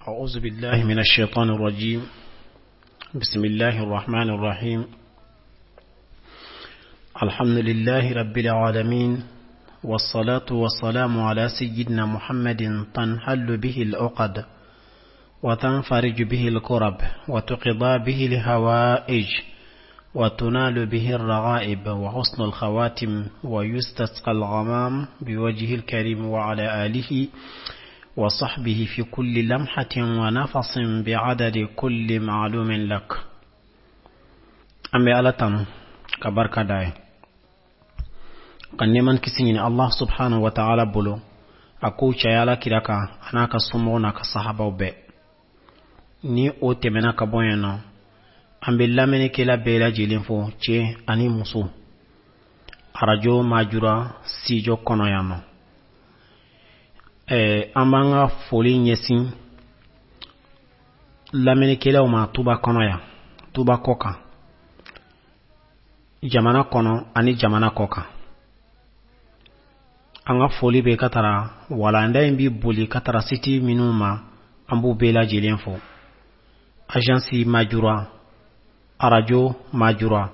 أعوذ بالله من الشيطان الرجيم بسم الله الرحمن الرحيم الحمد لله رب العالمين والصلاة والسلام على سيدنا محمد تنحل به العقد وتنفرج به الكرب وتقضى به الهوائج وتنال به الرغائب وحسن الخواتم ويستسقى الغمام بوجهه الكريم وعلى آله وصحبه في كل لمحة ونفس بعدد كل معلوم لك. An bɛ Ala tanu ka barika da ye, ka nɛɛma kisi ɲini Allah subhanahu wa ta'ala bolo, a k'o caya Ala kira kan, a n'a ka somɔgɔw n'a ka sahabaw bɛɛ. Ni o tɛmɛna ka bɔ yen nɔ, an bɛ lamɛnnikɛla bɛɛ lajɛlen fo, cɛ ani muso, Arajo Majura studio kɔnɔ yan nɔ. An b'an ka foli ɲɛsin lamɛnnikɛlaw ma Tuba kɔnɔ yan, Tuba kɔ kan, jamana kɔnɔ ani jamana kɔ kan. An ka foli bɛ ka taara walanda in bi boli ka taara site minnu ma, an b'u bɛɛ lajɛlen fo: Agence Majura, Arajo Majura,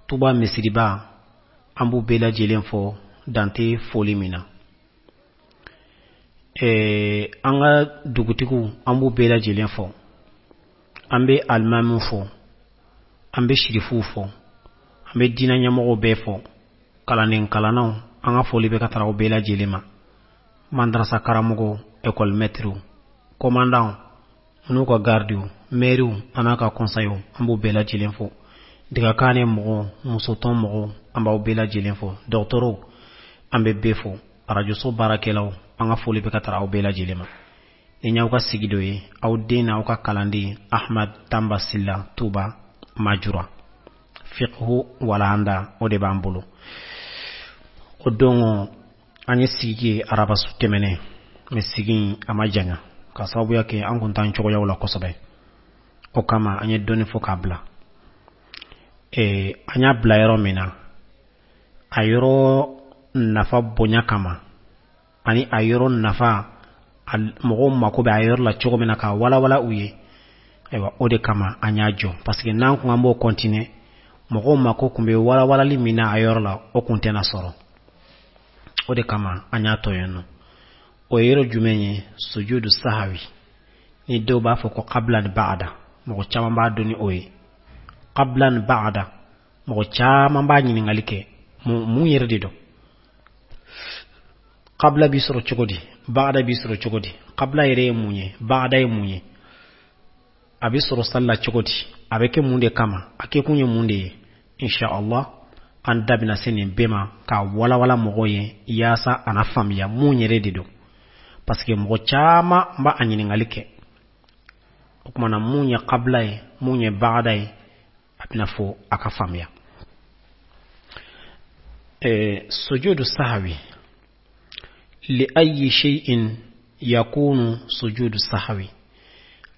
Tuba Misiriba. An b'u bɛɛ lajɛlen fo dante foli min na. An ka dugutigiw, an b'u bɛɛ lajɛlen fo. An bɛ alimamiw fo, an bɛ sirifuw fo, an bɛ diinɛ ɲɛmɔgɔw bɛɛ fo, kalanden kalannaw, an ka foli bɛ ka taara o bɛɛ lajɛlen ma, madarasa karamɔgɔw, école maîtres, commandant n'u ka gardiw, maires an n'a ka conseillers, an b'u bɛɛ lajɛlen fo, digakanɛ mɔgɔw, musotɔn mɔgɔw, an b'aw bɛɛ lajɛlen fo, dɔgɔtɔrɔw, an bɛ bɛɛ fo, arajoso baarakɛlaw, an ka foli bɛ ka taara aw bɛɛ lajɛlen ma. Ni y'aw ka sigi dɔ ye, aw den n'aw ka kalanden Ahmad Tamba Silla, Tuba Majura, fiqhu walanda o de b'an bolo. O don an ye sigi kɛ arabasu tɛmɛnen, mɛ sigi a ma janya ka sababuya kɛ an kun t'an cogoyaw la kosɛbɛ. O kama an ye dɔɔni fɔ k'a bila. An y'a bila yɔrɔ min na, a yɔrɔ nafa bonya kama ani a yɔrɔ nafa, mɔgɔw mako bɛ a yɔrɔ la cogo min na k'a walawala u ye, ayiwa, o de kama an y'a jɔ, parce que n'an kun an b'o continuer, mɔgɔw mako kun bɛ walawalali min na a yɔrɔ la, o kun tɛna sɔrɔ. O de kama an y'a to yen nɔ. O ye yɔrɔ jumɛn ye? Sujudu sahawi, ni dɔw b'a fɔ ko qabla ni ba'da. Mɔgɔ caman b'a dɔn ni o ye, qabla ni ba'da. Mɔgɔ caman b'a ɲininkali kɛ, mun yɛrɛ de don? Qabla bi sɔrɔ cogo di? Ba'da bi sɔrɔ cogo di? Qabla yɛrɛ ye mun ye? Ba'da ye mun ye? A bɛ sɔrɔ sali la cogo di? A bɛ kɛ mun de kama? A kɛkun ye mun de ye? Insha Allah, an da bɛna se nin bɛɛ ma k'a walawala mɔgɔw ye, yaasa a na faamuya mun yɛrɛ de don, parce que mɔgɔ caman b'a a ɲininkali kɛ. O kumana, mun ye qabla ye, mun ye ba'da ye, a bɛna fɔ a ka faamuya. Sujudu sahawi, li ayi shay'in yakunu sujudu sahawi?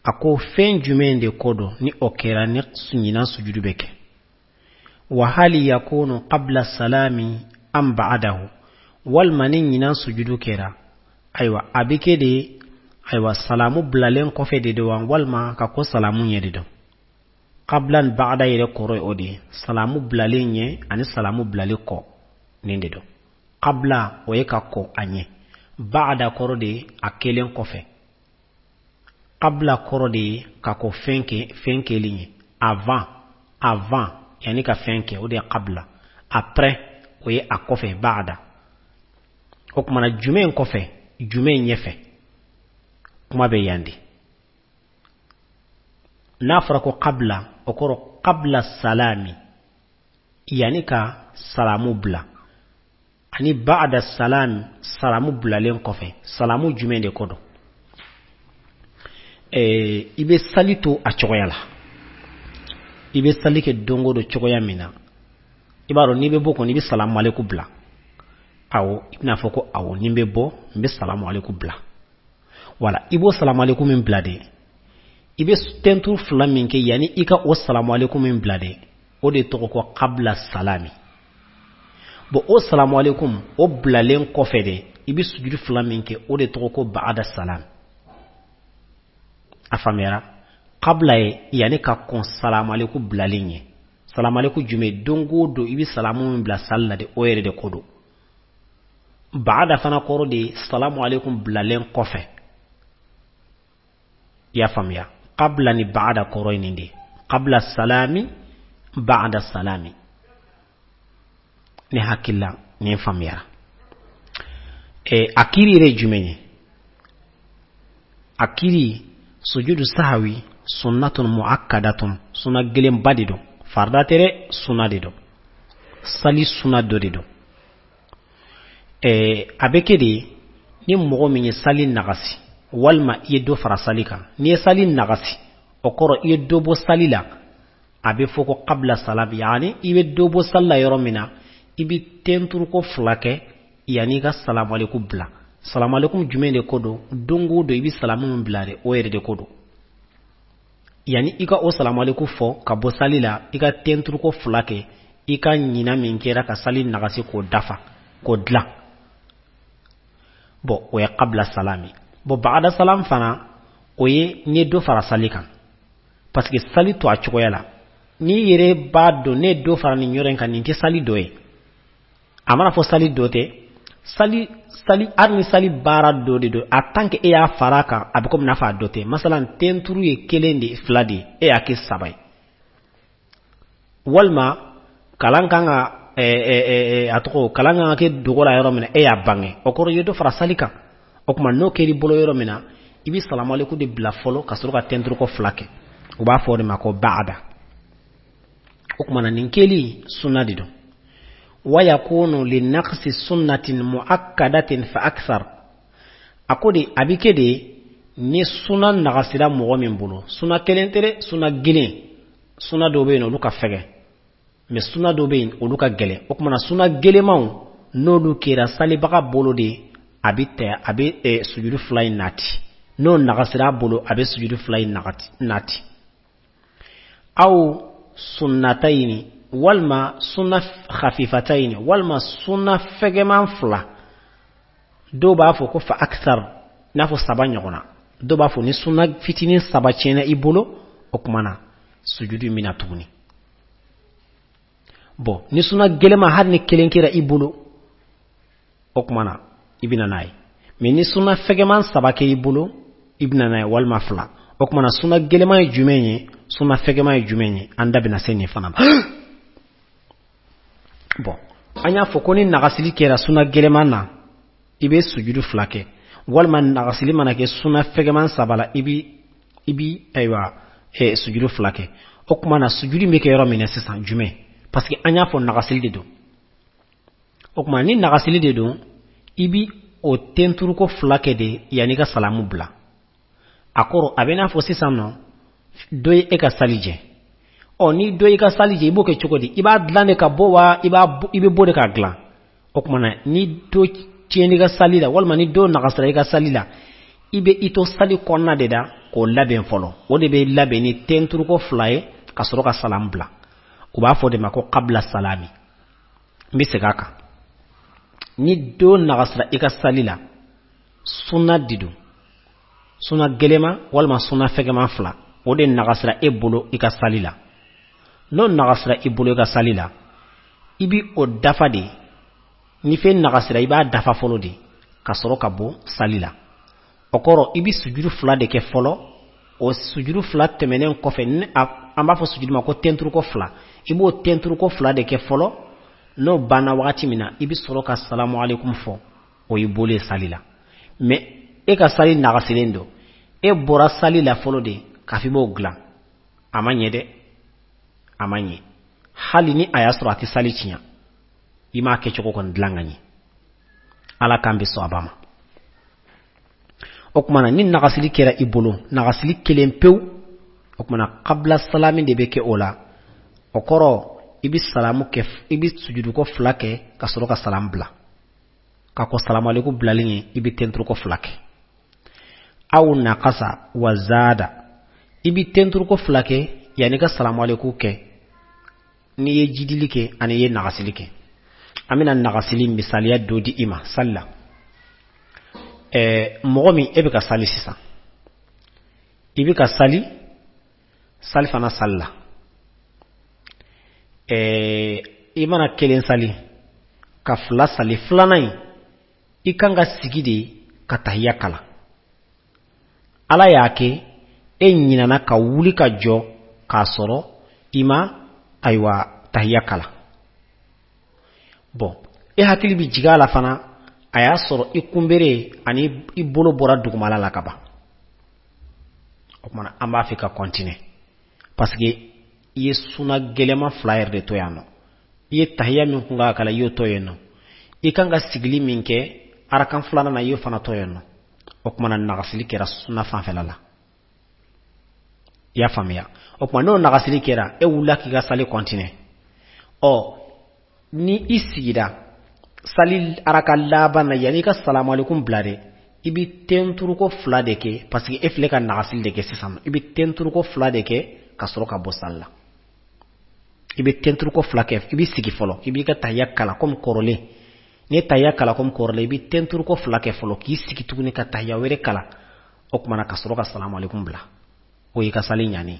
A ko fɛn jumɛn de ko don ni o kɛra ni ɲinan sujudu bɛ kɛ? Wa hali yakunu qabla salami am ba'dahu? Walima ni ɲinan sujudu kɛra, ayiwa, a bɛ kɛ de, ayiwa, salamu bilalen kɔfɛ de don wa, walima ka ko salamu ɲɛ de don? Qabla ni ba'da yɛrɛ kɔrɔ ye o de ye, salamu bilalen ɲɛ ani salamu bilalen kɔ, nin de don. Qabla, o ye ka kɔ a ɲɛ. Ba'da kɔrɔ de ye a kɛlen kɔfɛ. Qabla kɔrɔ de ye ka kɔ fɛn kɛ, fɛn kɛlen ye, avant. Avant, yanni ka fɛn kɛ, o de ye qabla. Après, o ye a kɔfɛ, ba'da. O kumana, jumɛn kɔfɛ, jumɛn ɲɛfɛ? Kuma bɛ yan de. N'a fɔra ko qabla, o kɔrɔ qabla salami, yanni ka salamu bila, ani ba'da salami, salamu bilalen kɔfɛ. Salamu jumɛn de ko don? I bɛ sali to a cogoya la, i bɛ sali kɛ don o don cogoya min na, i b'a dɔn n'i bɛ bɔ kɔni, i bɛ salamu aleykum bila. Awɔ, i bɛna fɔ ko awɔ, ni n bɛ bɔ, n bɛ salamu aleykum bila. Wala i b'o salamu aleykum min bila de, i bɛ tɛntu fila min kɛ yanni i ka o salamu aleykum min bila de, o de tɔgɔ ko qabla salami. Bon, o salamu aleykum o bilalen kɔfɛ de, i bɛ sujudu fila min kɛ, o de tɔgɔ ko ba'da salam. A faamuyara? Qabla ye yanni ka kɔn salamaleku bilalen ye. Salamaleku jumɛn? Don o don i bɛ salamu min bila sali la de, o yɛrɛ de ko don. Baada fana kɔrɔ de ye salamu aleykum bilalen kɔfɛ. I y'a faamuya? Qabla ni baada kɔrɔ ye nin de ye: qabla salami, baada salami. Ne hakili la nin faamuyara. A kiri yɛrɛ ye jumɛn ye? A kiri, sujudu sahawi sunnatun muakkadatun, suna gɛlɛnba de don, farida tɛ dɛ, suna de don, sali suna dɔ de don. A bɛ kɛ de ni mɔgɔ min ye sali nagasi walima i ye dɔ fara sali kan. N'i ye sali nagasi, o kɔrɔ i ye dɔ bɔ sali la. A bɛ fɔ ko qabla salam, yaani i bɛ dɔ bɔ sali la yɔrɔ min na, i bɛ tenturuko fila kɛ yanni i ka salamaleku bila. Salamalekum jumɛn de ko don? Don o don i bɛ salamu min bila de, o yɛrɛ de ko don. Yanni i ka o salamaleku fɔ ka bɔ sali la, i ka tenturuko fila kɛ, i ka ɲina min kɛra ka sali nagasi k'o dafa, k'o dilan. Bɔn, o ye qabla salami. Bɔn, baada salam fana, o ye n'i ye dɔ fara sali kan, parce que sali to a cogoya la, n'i yɛrɛ b'a dɔn ne ye dɔ fara nin yɔrɔ in kan, nin tɛ sali dɔ ye. A mana fɔ sali dɔ tɛ, sali sali hali ni sali baara dɔ de don, a tant que e y'a fara a kan, a bɛ komi n'a fɔ a dɔ tɛ. Masalan, tenturu ye kelen de, fila de ye, e y'a kɛ saba ye. Walima kalan kan ka, a tɔgɔ, kalan kan ka kɛ dogo la yɔrɔ min na, e y'a bange, o kɔrɔ i ye dɔ fara sali kan. O tuma n'o kɛr'i bolo yɔrɔ min na, i bɛ salamaleku de bila fɔlɔ ka sɔrɔ ka tenturuko fila kɛ. U b'a fɔ o de ma ko baada. O tuma na nin kɛli sunna de don. Wa yakunu li naqsi sunnatin muakkadatin fa akthar. A ko de a bɛ kɛ de ni suna nagasira mɔgɔ min bolo. Suna kelen tɛ dɛ, suna gelen. Suna dɔw bɛ yen, olu ka fɛgɛn, mɛ suna dɔw bɛ yen, olu ka gɛlɛn. O tuma na suna gelenmanw, n'olu kɛra salibaga bolo de, a bɛ tɛ a bɛ sujudu fila in nati. N'o nagasira a bolo, a bɛ sujudu fila in nati. Aw sunnatayini, walima sunna khafifatayini, walima sunna fɛgɛman fila. Dɔw b'a fɔ ko fa akthar, n'a fɔ saba ɲɔgɔn na. Dɔw b'a fɔ ni sunna fitinin saba tiɲɛna i bolo, o tuma na sujudu in bɛna tuguni. Bɔn, ni sunna gɛlɛma hali ni kelen kɛra i bolo, o tuma na i bɛna n'a ye. Mɛ ni sunna fɛgɛman saba kɛ i bolo, i bɛna n'a ye, walima fila. O tuma na sunna gɛlɛman ye jumɛn ye, sunna fɛgɛman ye jumɛn ye? An da bɛna se nin fana ma. Bɔn, an y'a fɔ ko ni nagasili kɛra sunna gɛlɛman na, i bɛ sujudu fila kɛ, walima nagasili mana kɛ sunna fɛgɛman saba la, i bi ayiwa sujudu fila kɛ. O tuma na sujudu bɛ kɛ yɔrɔ min na sisan, jumɛn? Parce que an y'a fɔ nagasili de don. O tuma ni nagasili de don, i bi o tenturuko fila kɛ de yanni i ka salamu bila. A kɔrɔ a bɛ n'a fɔ sisan nɔ, dɔ ye e ka sali jɛ. Ɔ, ni dɔ y'i ka sali jɛ, i b'o kɛ cogo di? I b'a dilan de ka bɔ wa i b'a i bɛ bɔ de k'a dilan? O tuma na ni dɔ tiɲɛn'i ka sali la, walima ni dɔ nagasira i ka sali la, i bɛ i to sali kɔnɔna de la k'o labɛn fɔlɔ. O de bɛ labɛn ni tenturuko fila ye ka sɔrɔ ka salamu bila. U b'a fɔ o de ma ko qabla salami. N bɛ segin a kan: ni dɔ nagasira i ka sali la, sunna de don, sunna gɛlɛma walima sunna fɛgɛman fila, o de nagasira e bolo i ka sali la. N'o nagasira i bolo i ka sali la, i bi o dafa de. Ni fɛn nagasira, i b'a dafa fɔlɔ de ka sɔrɔ ka bɔ sali la. O kɔrɔ i bi sujudu fila de kɛ fɔlɔ. O sujudu fila tɛmɛnen kɔfɛ, ni an b'a fɔ sujudu ma ko tenturuko fila, i b'o tenturuko fila de kɛ fɔlɔ. N'o banna wagati min na, i bɛ sɔrɔ ka salamu aleykum fɔ, o y'i bolo ye sali la. Mɛ e ka sali nagasilen don, e bɔra sali la fɔlɔ de k'a fɔ i b'o dilan, a ma ɲɛ dɛ, a ma ɲɛ. Hali ni a y'a sɔrɔ a tɛ sali tiɲɛ, i m'a kɛcogo kɔni dilan ka ɲɛ. Ala k'an bɛ sɔn a ba ma. O tuma na ni nagasili kɛra i bolo, nagasili kelen pewu, o tuma na qabla salami de bɛ kɛ o la. O kɔrɔ i bɛ salamu kɛ, i bɛ sujuduko fila kɛ ka sɔrɔ ka salamu bila. K'a kɔ salamu bilalen ye, i bɛ tenturuko fila kɛ. Aw naqasa wa zada, i bɛ tenturuko fila kɛ yanni ka salamu kɛ, n'i ye jidili kɛ ani i ye nagasili kɛ. An bɛna nagasili misaliya dɔ di i ma sali la. Mɔgɔ min e bɛ ka sali sisan, I bɛ ka sali, salifana sali la, i mana kelen sali ka fila sali, filanan in i kan ka sigi de ka tahiya kalan. Ala y'a kɛ e ɲinana ka wuli ka jɔ k'a sɔrɔ i ma ayiwa tahiya kalan. Bɔn, e hakili bɛ jigin a la fana, a y'a sɔrɔ i kunbere ani i bolo bɔra dugumala la ka ban. O kumana an b'a fɛ ka continuer, parce que i ye suna gɛlɛma fila yɛrɛ de to yan nɔ. I ye tahiya min kun k'a kala, i y'o to yen nɔ. I kan ka sigili min kɛ arakan filanan na, i y'o fana to yen nɔ. O kumana nagasili kɛra suna fanfɛla la, i y'a faamuya? O tuma n'o nagasili kɛra, e wulila k'i ka sali continuer. Ɔ, ni i sigira sali araka laban na, yanni i ka salamalekum bila dɛ, i bɛ tenturuko fila de kɛ, parce que e filɛ ka nagasili de kɛ sisan. I bɛ tenturuko fila de kɛ ka sɔrɔ ka bɔ sali la. I bɛ tenturuko fila kɛ, i bɛ sigi fɔlɔ, i b'i ka tahiya kala komi kɔrɔlen. N'i ye tahiya kala komi kɔrɔlen, i bɛ tenturuko fila kɛ fɔlɔ k'i sigi tuguni ka tahiya wɛrɛ kala. O kumana ka sɔrɔ ka salamalekum bila, o y'i ka sali ɲanen.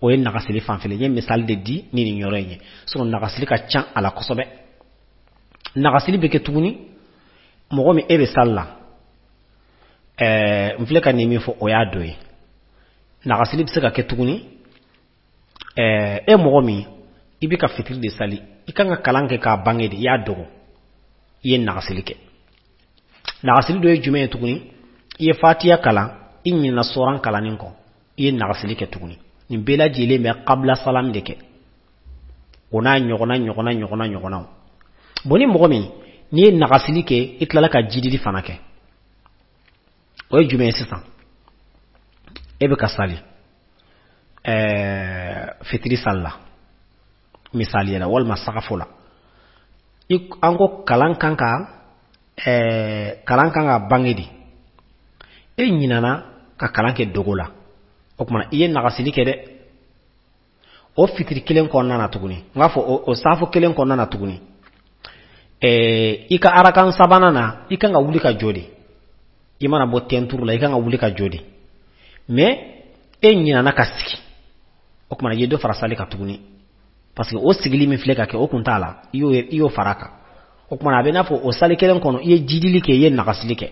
O ye nagasili fanfɛla. N ye misali de di ni nin yɔrɔ in ye, sinon nagasili ka ca a la kosɛbɛ. Nagasili bɛ kɛ tuguni mɔgɔ min e bɛ sali la, n filɛ ka nin min fɔ, o y'a dɔ ye. Nagasili bɛ se ka kɛ tuguni e mɔgɔ min i bɛ ka fitiri de sali, i kan ka kalan kɛ k'a bange de, i y'a dogo, i ye nagasili kɛ. Nagasili dɔ ye jumɛn ye tuguni? I ye fatiya kalan, i ɲinɛna soran kalannin kɔ, i ye nagasili kɛ tuguni. Nin bɛɛ lajɛlen bɛ kabila salam de kɛ, o n'a ɲɔgɔnna ɲɔgɔnna ɲɔgɔnna ɲɔgɔnnaw. Bon, ni mɔgɔ min n'i ye nagasili kɛ, i tilala ka jidili fana kɛ, o ye jumɛn ye sisan? E bɛ ka sali fitiri sali la misali la, walima sagafo la, an ko kalan kan ka bange de, e ɲinana ka kalan kɛ dogo la. O kumana i ye nagasili kɛ dɛ. O fitiri kelen kɔnɔna na tuguni, n k'a fɔ o safo kelen kɔnɔna na tuguni, i ka arakan sabanan na, i kan ka wuli ka jɔ de. I mana bɔ tɛnturu la, i kan ka wuli ka jɔ de, mais e ɲinana ka sigi. O kumana i ye dɔ fara sali kan tuguni, parce que o sigili min filɛ ka kɛ, o kun t'a la, i y'o fara a kan. O kumana a bɛ n'a fɔ o sali kelen kɔnɔ, i ye jidili kɛ, i ye nagasili kɛ.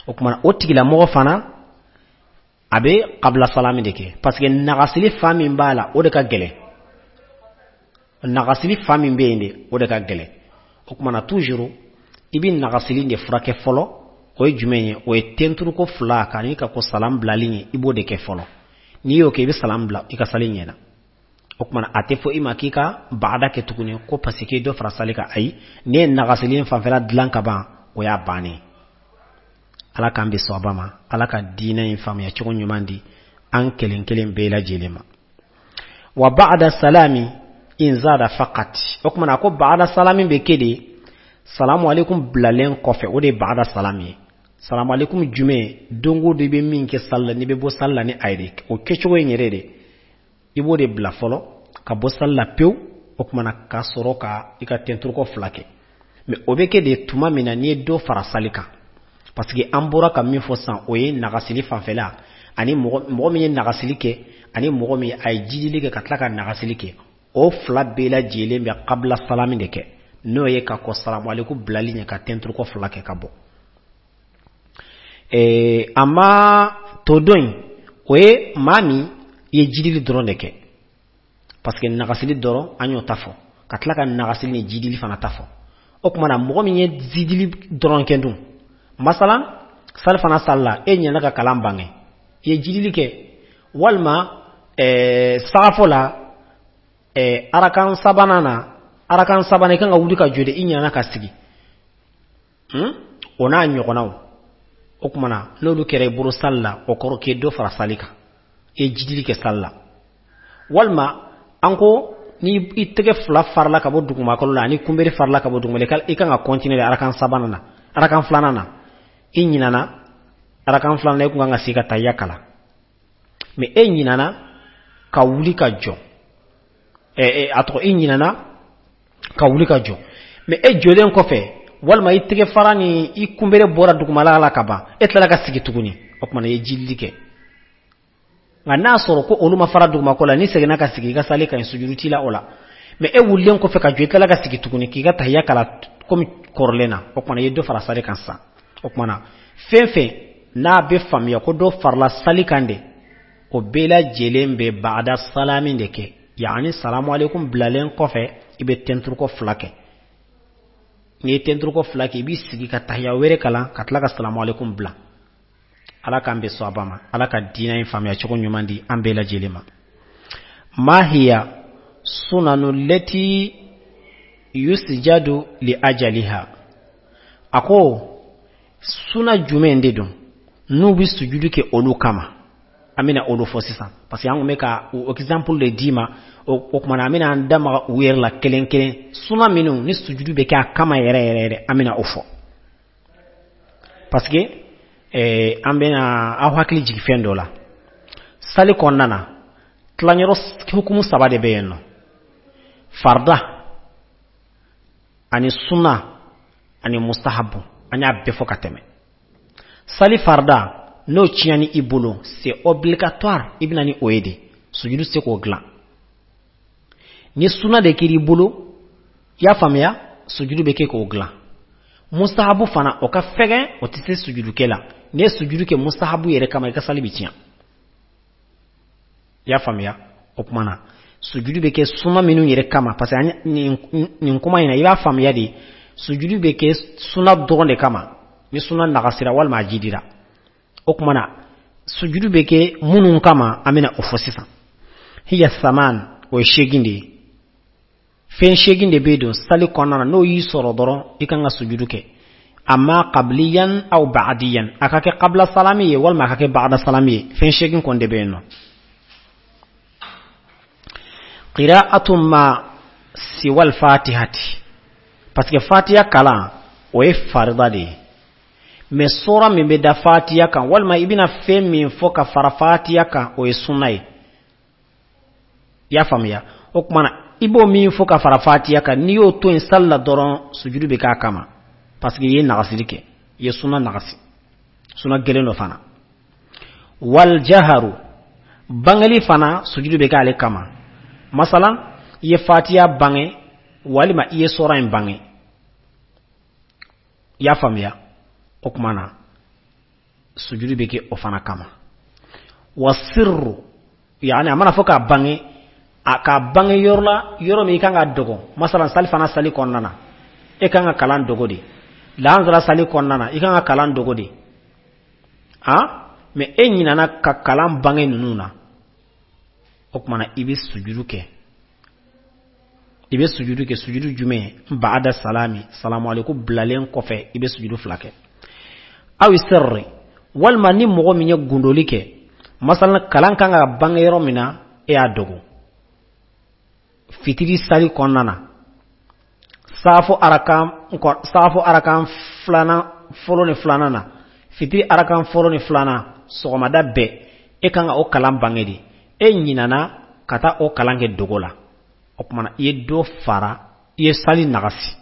O kumana o tigilamɔgɔ fana a bɛ kabila salami de kɛ, parce que nagasili fan min b'a la, o de ka gɛlɛn. Nagasili fan min bɛ yen de, o de ka gɛlɛn. O kumana toujours i bɛ nagasili de furakɛ fɔlɔ. O ye jumɛn ye? O ye tenturuko fila ka n'i ka ko salam bilali ye, i b'o de kɛ fɔlɔ. N'i y'o kɛ, i bɛ salam bila, i ka sali ɲɛna. O kumana a tɛ fɔ i ma k'i ka baada kɛ tuguni ko parce que dɔ fara sali kan. Ayi, n'i ye nagasili fanfɛla dilan ka ban, o y'a bannen. Ala k'an bɛ sɔba ma, Ala ka diinɛ in faamuya cogo ɲuman di an kelen kelen bɛɛ lajɛlen ma. Wa ba'da salami in zada faqat. O kumana a ko ba'da salami bɛ kɛ de salamu alaikum bilalen kɔfɛ, o de ye ba'da salami ye. Salamu alaikum jumɛn? Don o don i bɛ min kɛ sali la, n'i bɛ bɔ sali la ni a ye de, o kɛcogo in yɛrɛ de, i b'o de bila fɔlɔ ka bɔ sali la pewu. O kumana ka sɔrɔ ka i ka tɛnturukɔ fila kɛ. Mais o bɛ kɛ de tuma min na n'i ye dɔ fara sali kan, parce que an bɔra ka min fɔ sisan, o ye nagasili fanfɛla ani mɔgɔ min ye nagasili kɛ ani mɔgɔ min a ye jidili kɛ ka tila ka nagasili kɛ, o fila bɛɛ lajɛlen bɛ kabila salami de kɛ, n'o ye ka kɔ salamu aleykum bilali ɲɛ ka tɛnturukɔ fila kɛ ka bɔ. A ma to dɔ in, o ye maa min i ye jidili dɔrɔn de kɛ, parce que nagasili dɔrɔn an y'o ta fɔ, ka tila ka nagasili ni jidili fana ta fɔ. O tuma na mɔgɔ min ye jidili dɔrɔn kɛ dun, masalan sali fana sali la, e ɲinɛna ka kalan bange, i ye jidili kɛ, walima sagafo la, arakan sabanan na, arakan sabanan i kan ka wuli ka jɔ de, i ɲinɛna ka sigi, O n'a ɲɔgɔnnaw. O tuma na n'olu kɛra i bolo sali la, o kɔrɔ k'i dɔ fara sali kan, i ye jidili kɛ sali la. Walima an ko ni i tɛgɛ fila farala ka bɔ dugumakolo la ani kunbere farala ka bɔ dugumala, i kan ka continuer de arakan sabanan na, arakan filanan na, i ɲinana arakan filanan, i kun kan ka sigi ka tahiya kalan, mais e ɲinana ka wuli ka jɔ. A tɔgɔ, i ɲinana ka wuli ka jɔ, mais e jɔlen kɔfɛ, walima i tɛgɛ fara ni i kunbere bɔra dugumala la ka ban, e tilala ka sigi tuguni. O tuma na i ye jidili kɛ. Nka n'a sɔrɔ ko olu ma fara dugumako la, n'i seginna ka sigi i ka sali ka ɲi, sujudu t'i la o la. Mais e wulilen kɔfɛ ka jɔ, i tilala ka sigi tuguni k'i ka tahiya kalan komi kɔrɔlen na, o tuma na i ye dɔ fara sali kan sisan. O tuma na fɛn fɛn n'a bɛ faamuya ko dɔ farala sali kan de, o bɛɛ lajɛlen bɛ ba'da salami de kɛ. Yaani salamu aleykum bilalen kɔfɛ, i bɛ tɛnturukɔ fila kɛ. N'i ye tɛnturukɔ fila kɛ, i b'i sigi ka tahiya wɛrɛ kalan ka tila ka salamu aleykum bila. Ala k'an bɛn sawaba ma, Ala ka diinɛ in faamuya cogo ɲuman di an bɛɛ lajɛlen ma. Ma hiya sunanu lati yusjadu li ajaliha. A ko suna jumɛn de don n'u bɛ sujudu kɛ olu kama? An bɛna olu fɔ sisan, parce que an kun bɛ ka o exemple de d'i ma. O tuma na an bɛna an da maga u yɛrɛ la kelen kelen, suna minnu ni sujudu bɛ kɛ a kama yɛrɛ yɛrɛ yɛrɛ, an bɛna o fɔ, parce que an bɛna aw hakili jigin fɛn dɔ la. Sali kɔnɔna na, tilanyɔrɔ hukumu saba de bɛ yen nɔ: farida ani suna ani mustahabu. An y'a bɛɛ fɔ ka tɛmɛ. Sali farida, n'o tiɲɛni i bolo, c'est obligatoire, i bɛna ni o ye de, sujudu se k'o dilan. Ni suna de kɛr'i bolo, i y'a faamuya, sujudu bɛ kɛ k'o dilan. Mustahabu fana, o ka fɛgɛn, o tɛ se sujudukɛ la. N'i ye sujudu kɛ mustahabu yɛrɛ kama, i ka sali bɛ tiɲɛ. I y'a faamuya? O tuma na sujudu bɛ kɛ suna minnu yɛrɛ kama, parce que nin kuma in na, i b'a faamuya de, sujudu bɛ kɛ suna dɔrɔn de kama ni suna nagasira walima a jidira. O tuma na sujudu bɛ kɛ minnu kama, an bɛna o fɔ sisan. Hiya saman, o ye 8 de ye. Fɛn 8 de bɛ don sali kɔnɔna na, n'o y'i sɔrɔ dɔrɔn, i kan ka sujudu kɛ, amma qabliyan aw ba'diyan, a ka kɛ qabla salami ye walima a ka kɛ ba'da salami ye. Fɛn 8 kɔni de bɛ yen nɔ. Qira'atu ma siwal fatihati, parce que fatiha kalan, o ye farida de ye. Mais sura min bɛ da fatiha kan, walima i bɛna fɛn min fɔ ka fara fatiha kan, o ye sunna ye. I y'a faamuya? O tuma na i b'o min fɔ ka fara fatiha kan, n'i y'o to yen sali la dɔrɔn, sujudu bɛ k'a kama, parce que i ye nagasili kɛ, i ye sunna nagasi, sunna gɛlɛn dɔ fana. Wal jaharu, bangeli fana, sujudu bɛ k'ale kama. Masalan, i ye fatiha bange walima i ye sura in bange. I y'a faamuya? O tuma na sujudu bɛ kɛ o fana kama. Wa sirru, yaani a mana fɔ k'a bange, a k'a bange yɔrɔ la, yɔrɔ min i kan ka dogo. Masalan, sali fana, sali kɔnɔna na, e kan ka kalan dogo de. Lahansara sali kɔnɔna na, i kan ka kalan dogo de. Mais e ɲinana ka kalan bange ninnu na, o tuma na i bɛ sujudu kɛ. I bɛ sujudu kɛ sujudu jumɛn? Ba'da salami, salamu aleykum bilalen kɔfɛ, i bɛ sujudu fila kɛ. Aw sirri, walima ni mɔgɔ min ye gundoli kɛ, masalan kalan kan ka bange yɔrɔ min na, e y'a dogo. Fitiri sali kɔnɔna na, saafo arakan filanan fɔlɔ ni filanan na, fitiri arakan fɔlɔ ni filanan, sɔgɔmada bɛɛ e kan ka o kalan bange de, e ɲinana ka taa o kalan kɛ dogo la. O tuma na i ye dɔ fara, i ye sali nagasi.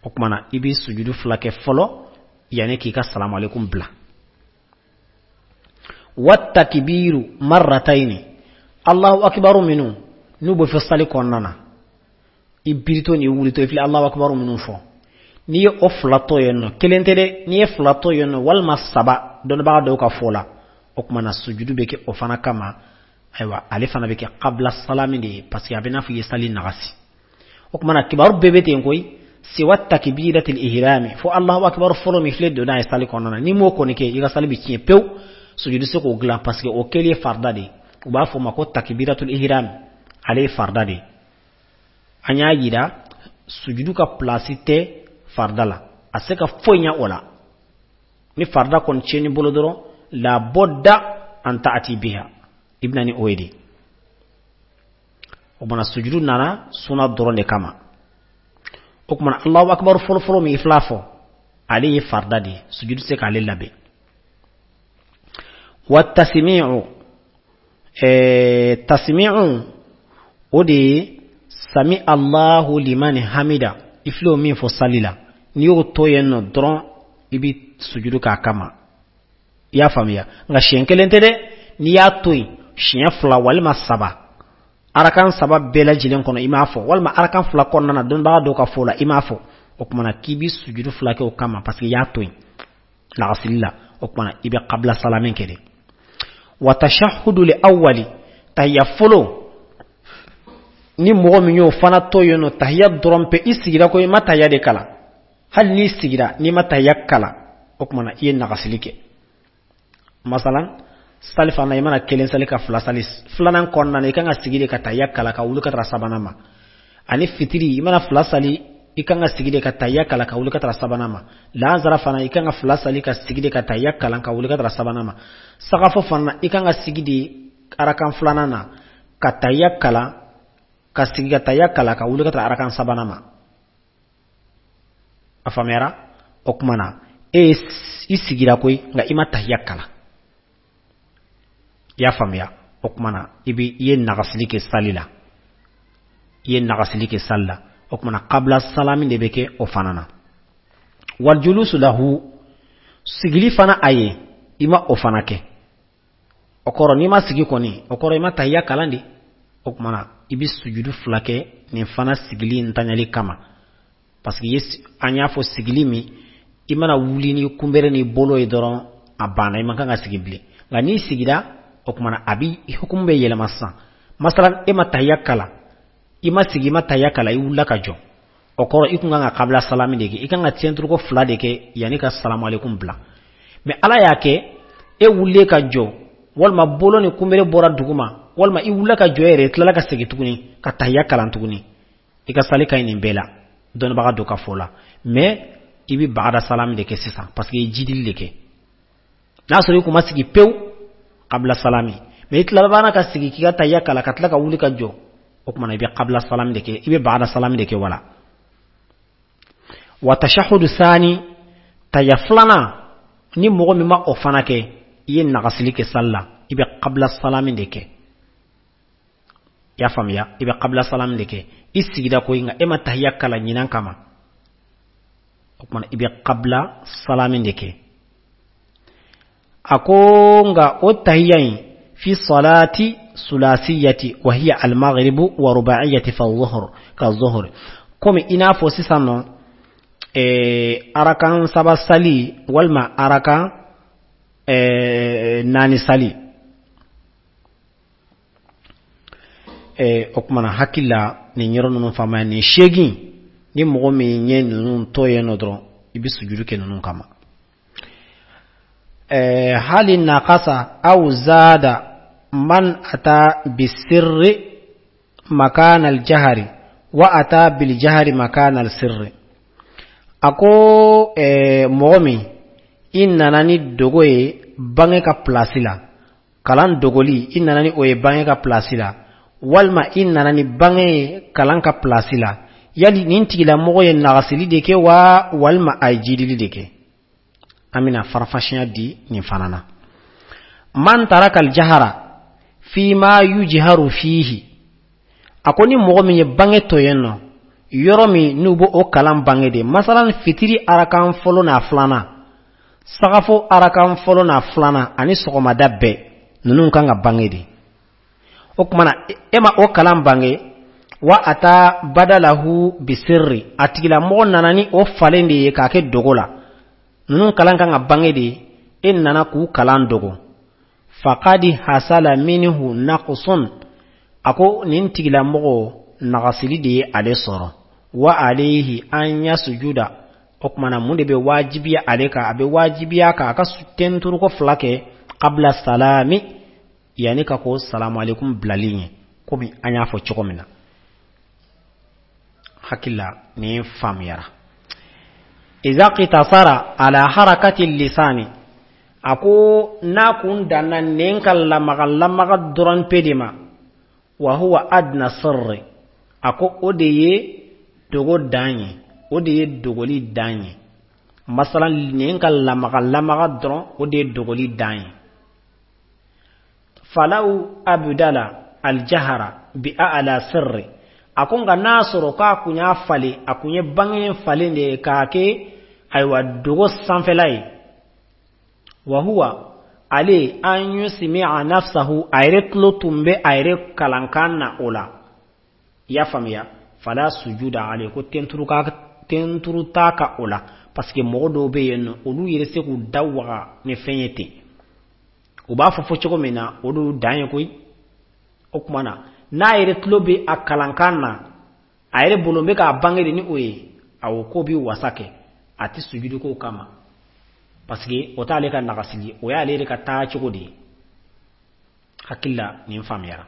O tuma na i bɛ sujudu fila kɛ fɔlɔ yanni k'i ka salamu aleykum bila. Wa takibiru marratayni, Allahu akibaru minnu n'u bɛ fɔ sali kɔnɔna na, i birito ni wulito, i filɛ Allahu akibaru minnu fɔ, n'i ye o fila to yen nɔ, kelen tɛ dɛ, n'i ye fila to yen nɔ walima saba, dɔnnibaga dɔw ka fɔ la, o tuma na sujudu bɛ kɛ o fana kama. Ayiwa, ale fana bɛ kɛ qabla salami de ye, parce que a bɛ n'a fɔ i ye sali nagasi. O tuma na kibaru bɛɛ bɛ ten koyi. Siwa takbiratil ihrami, fo Allahu akbar fɔlɔ min filɛ donna ye sali kɔnɔna na, n'i m'o kɔni kɛ, i ka sali bɛ tiɲɛ pewu, sujudu se k'o dilan, parce que o kɛli ye farida de ye. U b'a fɔ o ma ko takbiratul ihram, ale ye farida de ye. An y'a yira sujudu ka place tɛ farida la, a se ka foyi ɲɛ o la. Ni farida kɔni tiɲɛni bolo dɔrɔn, la budda an ta'ati biha, i bɛna ni o ye de. O kumana sujudu nana suna dɔrɔn de kama. O kumana Allahu akbar fɔlɔfɔlɔ min i fil'a fɔ, ale ye farida de ye, sujudu se k'ale labɛn. Wa tasmi'u, tasmi'u o de ye sami Allahu liman hamida, i filɛ o min fɔ sali la, n'i y'o to yen nɔ dɔrɔn, i bɛ sujudu k'a kama. I y'a faamuya? Nka siɲɛ kelen tɛ dɛ, n'i y'a to yen siɲɛ fila walima saba, arakan saba bɛɛ lajɛlen kɔnɔ i m'a fɔ, walima arakan fila kɔnɔna na dɔnnibaga dɔw ka fɔ la i m'a fɔ, o tuma na k'i bɛ sujudu fila kɛ o kama, parce que i y'a to yen lagasili la. O tuma na i bɛ qabla salami kɛ de. Wa tashahudu li awwali, tahiya fɔlɔ, ni mɔgɔ min y'o fana to yen nɔ, tahiya dɔrɔn pe, i sigira ko i ma tahiya de kalan, hali n'i sigira n'i ma tahiya kalan, o tuma na i ye nagasili kɛ. Masalan sali fana, i mana kelen sali ka fila sali, filanan kɔnɔna na i kan ka sigi de ka tahiya kalan ka wuli ka taga sabanan ma. Ani fitiri, i mana fila sali, i kan ka sigi de ka tahiya kalan ka wuli ka taga sabanan ma. Lansara fana, i kan ka fila sali ka sigi de ka tahiya kalan ka wuli ka taga sabanan ma. Sagafo fana, i kan ka sigi de arakan filanan na ka tahiya kalan, ka sigi ka tahiya kalan ka wuli ka taga arakan sabanan ma. A faamuyara? O tuma na e i sigira koyi, nka i ma tahiya kalan. I y'a faamuya? O tuma na i bɛ i ye nagasili kɛ sali la, i ye nagasili kɛ sali la. O tuma na qabla salami de bɛ kɛ o fana na. Wal julusu lahu, sigili fana a ye, i ma o fana kɛ. O kɔrɔ n'i ma sigi kɔni, o kɔrɔ i ma tahiya kalan de. O tuma na i bɛ sujudu fila kɛ nin fana sigili ntanyali kama, parce que an y'a fɔ sigili min, i mana wuli ni kunbere ni bolo ye dɔrɔn a banna, i man kan ka sigi bilen. Nka n'i sigira, o tuma na a bi hukumu bɛ yɛlɛma sisan. Masalan e ma tahiya kalan, i ma sigi, i ma tahiya kalan, i wulila ka jɔ, o kɔrɔ i kun kan ka qabla salami de kɛ, i kan ka tiɲɛturuko fila de kɛ yanni ka salamu aleykum bila. Mais Ala y'a kɛ e wulilen ka jɔ, walima bolo ni kunbere bɔra duguma, walima i wulila ka jɔ yɛrɛ, i tilala ka segin tuguni ka tahiya kalan tuguni, i ka sali ka ɲi nin bɛɛ la dɔnnibaga dɔ ka fɔ la. Mais i bɛ baada salami de kɛ sisan, parce que i ye jidili de kɛ. N'a sɔrɔ i kun ma sigi pewu, qabla salami, mais i tilala ka sigi k'i ka tahiya kalan ka tila ka wuli ka jɔ, o tuma na i bɛ qabla salami de kɛ, i bɛ baada salami de kɛ. Wala wa tashahudu thani, tahiya filanan, ni mɔgɔ min ma o fana kɛ, i ye nagasili kɛ sali la, i bɛ qabla salami de kɛ. I y'a faamuya? I bɛ qabla salami de kɛ. I sigira koyi, nka e ma tahiya kalan ɲinan kama, o tuma na i bɛ qabla salami de kɛ. A ko nka o tahiya in fi salati sulasiyati wa hiya al-maghribu wa rubaiyati fa dhuhr ka dhuhr, komi i n'a fɔ sisan nɔ arakan saba sali walima arakan naani sali. O tuma na hakili la nin yɔrɔ ninnu faamuya, nin seegin, ni mɔgɔ min ye ninnu to yen nɔ dɔrɔn, i bɛ sujudu kɛ ninnu kama. Hali naqasa aw zada man ata bisirri makana aljahari wa ata biljahari makana alsirri. A ko mɔgɔ min i nana ni dogo ye bange ka pilasi la, kalan dogoli i nana ni o ye bange ka pilasi la, walima i nana ni bange ye kalan ka pilasi la, yali nin tigilamɔgɔ ye nagasili de kɛ wa, walima a ye jidili de kɛ? An bɛna farafasiya di nin fana na. Man taraka aljahara fima yujharu fihi, a ko ni mɔgɔ min ye bange to yen nɔ, yɔrɔ min n'u b'o o kalan bange de, masalan fitiri arakan fɔlɔ n'a filanan, sagafo arakan fɔlɔ n'a filanan, ani sɔgɔmada bɛɛ, ninnu kan ka bange de. O tuma na e ma o kalan bange, wa ata badalahu bisirri, a tigilamɔgɔ nana ni o falen de ye k'a kɛ dogo la, ninnu kalan kan ka bange de, e nana k'u kalan dogo. Faqadi hasala minhu naqsun, a ko nin tigilamɔgɔ nagasili de ye ale sɔrɔ. Wa alayhi an yasjuda, o tuma na mun de bɛ wajibiya ale kan? A bɛ wajibiya kan a ka tenturuko fila kɛ qabla salami, yanni ka ko salamu aleykum bilali ɲɛ, komi an y'a fɔ cogo min na. Hakili la nin faamuyara. Iza qitasara ala harakati lisani, a ko n'a kun danna nɛn ka lamaga lamaga dɔrɔn pe de ma, wa huwa adna sirri, a ko o de ye dogo dan ye, o de ye dogoli dan ye. Masalan nɛn ka lamaga lamaga dɔrɔn, o de ye dogoli dan ye. Falaw abdala aljahara bi a'la sirri, a ko nka n'a sɔrɔ k'a kun y'a falen, a kun ye bange falen de ye k'a kɛ ayiwa dogo sanfɛla ye, wa huwa Ale an yusmi'a nafsahu, a yɛrɛ tulo tun bɛ a yɛrɛ kalankan na o la. I y'a faamuya? Fala sujuda alayhi, ko tenturu t'a kan o la, parce que mɔgɔ dɔw bɛ yen nɔ, olu yɛrɛ se k'u da waga ni fɛn ye ten, u b'a fɔ fɔ cogo min na, o de dan ye koyi. O tuma na, n'a yɛrɛ tulo bɛ a kalankan na, a yɛrɛ bolo bɛ k'a bange de ni o ye, awɔ, k'o bɛ wasa kɛ, a tɛ sujudu k'o kama, parce que o t'ale ka nagasili ye, o y'ale yɛrɛ ka taa cogo de ye. Hakili la nin faamuyara.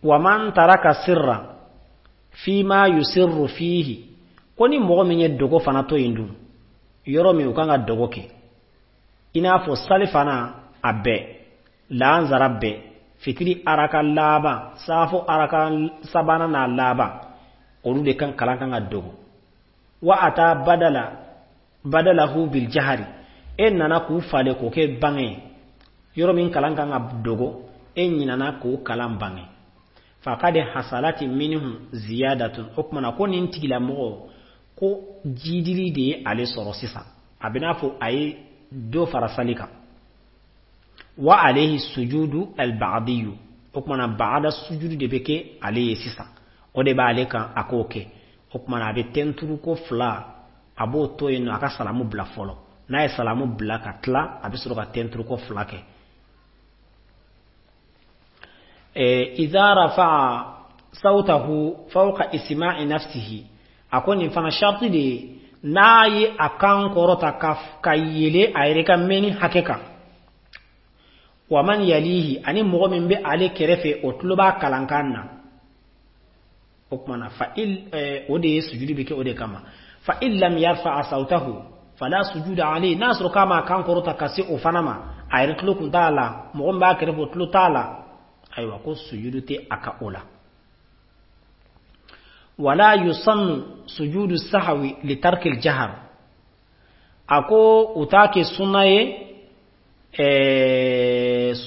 Wa man taraka sirra fima yusirru fihi, ko ni mɔgɔ min ye dogo fana to yen dun, yɔrɔ min u kan ka dogo kɛ, i n'a fɔ salifana a bɛɛ, laanzara bɛɛ, fitiri araka laban, safo araka sabanan n'a laban, olu de kan kalan kan ka dogo. Wa ata badala badalahu bil jahari, e nana k'u falen k'o kɛ bange ye, yɔrɔ min kalan kan ka dogo, e ɲinana k'o kalan bange. Faqad hasalati minhu ziyadatun, o tuma na ko nin tigilamɔgɔ ko jidili de ye ale sɔrɔ sisan, a bɛ n'a fɔ a ye dɔ fara sali kan. Wa alayhi sujudu al-ba'diyu, o tuma na ba'da sujudu de bɛ kɛ ale ye sisan, o de b'ale kan a k'o kɛ. O tuma na a bɛ tenturu ko fila, a b'o to yen nɔ, a ka salamu bila fɔlɔ. N'a ye salamu bila ka tila, a bɛ sɔrɔ ka tenturu ko fila kɛ. Idha rafa'a sawtahu fawqa isma'i nafsihi, a ko nin fana sharti de ye, n'a ye a kan kɔrɔta ka yele a yɛrɛ ka mɛnni hakɛ kan. Wa man yalihi, ani mɔgɔ min bɛ ale kɛrɛfɛ, o tulo b'a kalankan na. O tuma na fa il, o de ye sujudu bɛ kɛ o de kama. Fa in lam yarfa sawtahu fala sujuda alayhi, n'a sɔrɔ k'a ma kan kɔrɔta ka se o fana ma, a yɛrɛ tulo kun t'a la, mɔgɔ min b'a kɛrɛfɛ o tulo t'a la, ayiwa ko sujudu tɛ a ka o la. Wala yusannu sujudu sahwi li tarki al-jahar, a ko u t'a kɛ sunna ye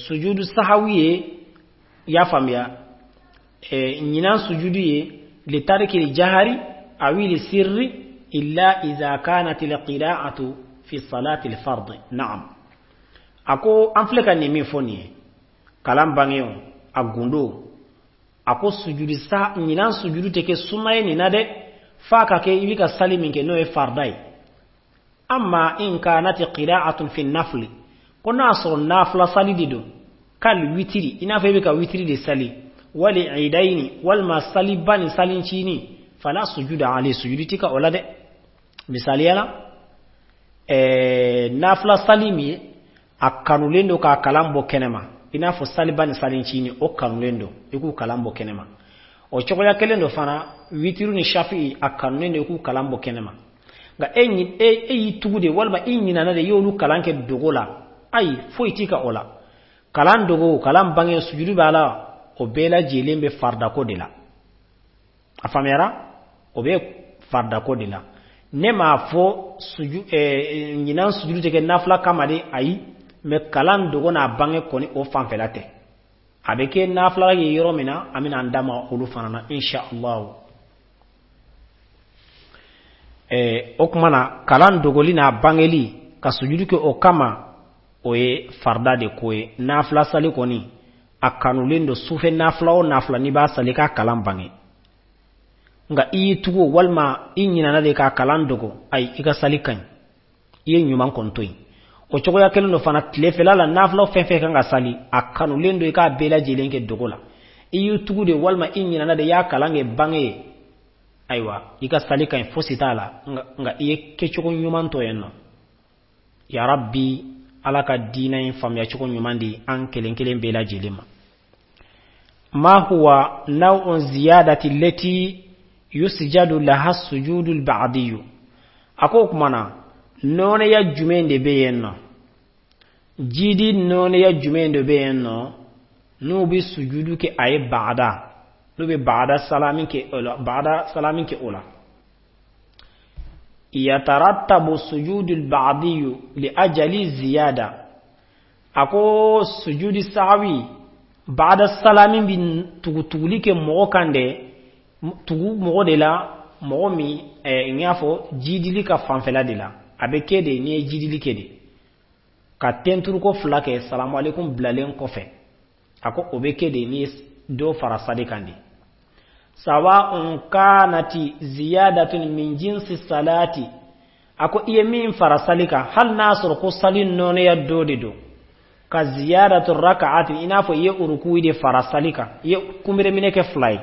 sujudu sahawi ye, i y'a faamuya, ɲinan sujudu ye li tarki al-jahari awi li sirri illa idha kanat al-qira'atu fi salati al-fard. Na'am, a ko an filɛ ka nin min fɔ nin ye, kalan bange o a gundo, a ko sujudu sa ɲinan sujudu tɛ kɛ sunna ye nin na dɛ, f'a ka kɛ i bɛ ka sali min kɛ n'o ye farida ye. Amma in kanat qira'atun fi nafli, ko n'a sɔrɔ nafila sali de don, kal witiri, i n'a fɔ i bɛ ka witiri de sali, wali idaini, walima saliba ni salincinin, fala sujuda alayhi, sujudu tɛ ka o la dɛ. Misaliya la, nafila sali min a kanulen don k'a kalan bɔ kɛnɛma, i n'a fɔ saliba ni salincinin, o kanulen don i k'u kalan bɔ kɛnɛma. O cogoya kelen don fana witiru ni shafi'i, a kanulen don i k'u kalan bɔ kɛnɛma. Nka e y'i tugu de, walima i ɲinana de, i y'olu kalan kɛ dogo la, ayi, foyi t'i ka o la. Kalan dogo, kalan bange, sujudu b'a la, o bɛɛ lajɛlen bɛ faridako de la. A faamuyara? O bɛ faridako de la. Ne m'a fɔ ɲinan sujudu tɛ kɛ nafila kama de, ayi, mɛ kalan dogo n'a bange kɔni o fanfɛla tɛ. A bɛ kɛ nafila ye yɔrɔ min na, an bɛna an da ma olu fana na insha Allah. O tuma na kalan dogoli n'a bangeli ka sujudu kɛ o kama, o ye farida de ko ye. Nafila sali kɔni a kanulen don, sufɛ nafila o nafila n'i b'a sali k'a kalan bange. Nka i y'i tugu walima i ɲinana de k'a kalan dogo, ayi, i ka sali ka ɲi, i ye ɲuman kɔni to yen. O cogoya kelen don fana tilefɛla la, nafila fɛn fɛn kan ka sali, a kanulen don i k'a bɛɛ lajɛlen kɛ dogo la. I y'i tugu de walima i ɲinana de, i y'a kalan kɛ bange ye, ayiwa, i ka sali ka ɲi, fosi t'a la, nka i ye kɛcogo ɲuman to yen nɔ. Ya Rabbi, Ala ka diinɛ in faamuya cogo ɲuman di an kelen kelen bɛɛ lajɛlen ma. Ma huwa naw'u ziyadati lati yusjadu laha sujudu al-ba'diyu, a ko o tuma na nɔnɛya jumɛn de bɛ yen nɔ, jidi nɔnɛya jumɛn de bɛ yen nɔ n'u bɛ sujudu kɛ a ye ba'da, n'u bɛ ba'da salami kɛ o la, ba'da salami kɛ o la. Yatarattabu sujudu al-ba'diyu li ajali ziyada, a ko sujudi sahawi ba'da salami bɛ tugutuguli kɛ mɔgɔ kan dɛ, tugu mɔgɔ de la, mɔgɔ min n y'a fɔ jidili ka fanfɛla de la, a bɛ kɛ de n'i ye jidili kɛ de. Ka tenturuko fila kɛ salamu aleykum bilalen kɔfɛ, a ko o bɛ kɛ de ni dɔ fara sali kan de. Sawa'un kanati ziyadatun min jinsi salati, a ko i ye min fara sali kan, hali n'a sɔrɔ ko sali nɔnɛya dɔ de don, ka ziyadatu raka'ati, i n'a fɔ i ye urukuwi de fara sali kan, i ye kunbereminɛ kɛ fila ye,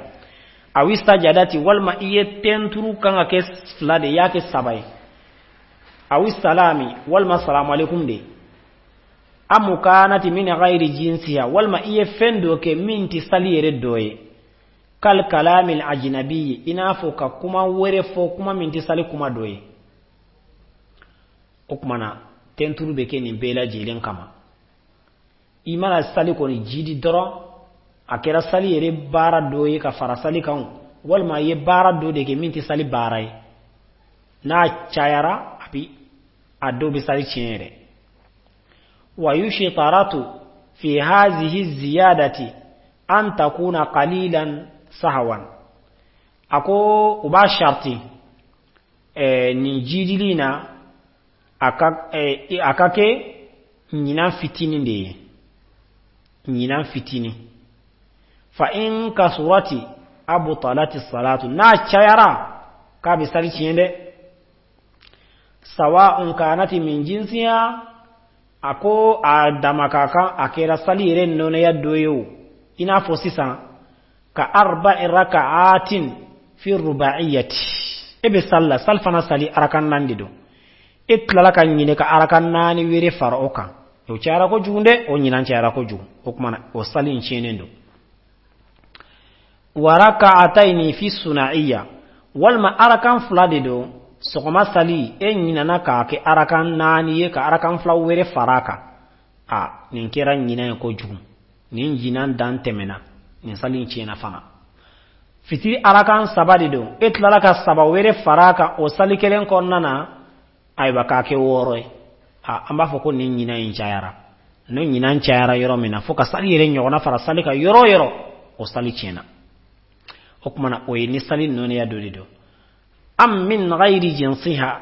awi sajadati, walima i ye tenturu kan ka kɛ fila de, i y'a kɛ saba ye, awi salami, walima salamu aleykum de, amu kanati min ghairi jinsiha, walima i ye fɛn dɔ kɛ min tɛ sali yɛrɛ dɔ ye, kal kalamil ajnabi, i n'a fɔ ka kuma wɛrɛ fɔ, kuma min tɛ sali kuma dɔ ye. O tuma na tenturu bɛ kɛ nin bɛɛ lajɛlen kama. I mana sali kɔni jidi dɔrɔn, a kɛra sali yɛrɛ baara dɔ ye ka fara sali kan, walima i ye baara dɔ de kɛ min tɛ sali baara ye, n'a cayara a bi a dɔw bɛ sali tiɲɛ yɛrɛ. Wa yushtaratu fi hazihi ziyadati an takuna qalilan sahawan, a ko u b'a sharti nin jidili na a ka kɛ ɲinan fitinin de ye, ɲinan fitinin. Fa in kasurati abtalati salatu, n'a cayara k'a bɛ sali tiɲɛ dɛ. Sawa'un kanati min jinsiya, a ko a dama ka kan a kɛra sali yɛrɛ nɔnɛya dɔ ye o, i n'a fɔ sisan ka arba'i raka'atin fi rubaiyati, e bɛ sali la, sali fana sali arakan naani de don, e tilala ka ɲinɛ ka arakan naani wɛrɛ fara o kan, o cayara kojugu dɛ, o ɲinan cayara kojugu, o tuma na o sali in tiɲɛnen don. Wa raka'ataini fi sunaiya, walima arakan fila de don, sɔgɔma sali e ɲinana k'a kɛ arakan naani ye ka arakan fila wɛrɛ fara a kan, a nin kɛra ɲinan ye kojugu, nin ɲinan dan tɛmɛna, nin sali in tiɲɛna fana. Fitiri arakan saba de don, e tilala ka saba wɛrɛ fara a kan o sali kelen kɔnɔna na, ayiwa k'a kɛ wɔɔrɔ ye, a an b'a fɔ ko nin ɲinan in cayara. N'o ɲinan cayara yɔrɔ min na fo ka sali yɛrɛ ɲɔgɔnna fara sali kan yɔrɔ o yɔrɔ, o sali tiɲɛna. O tuma na o ye ni sali nɔnɛya dɔ de don. Am min ghayri jinsiha,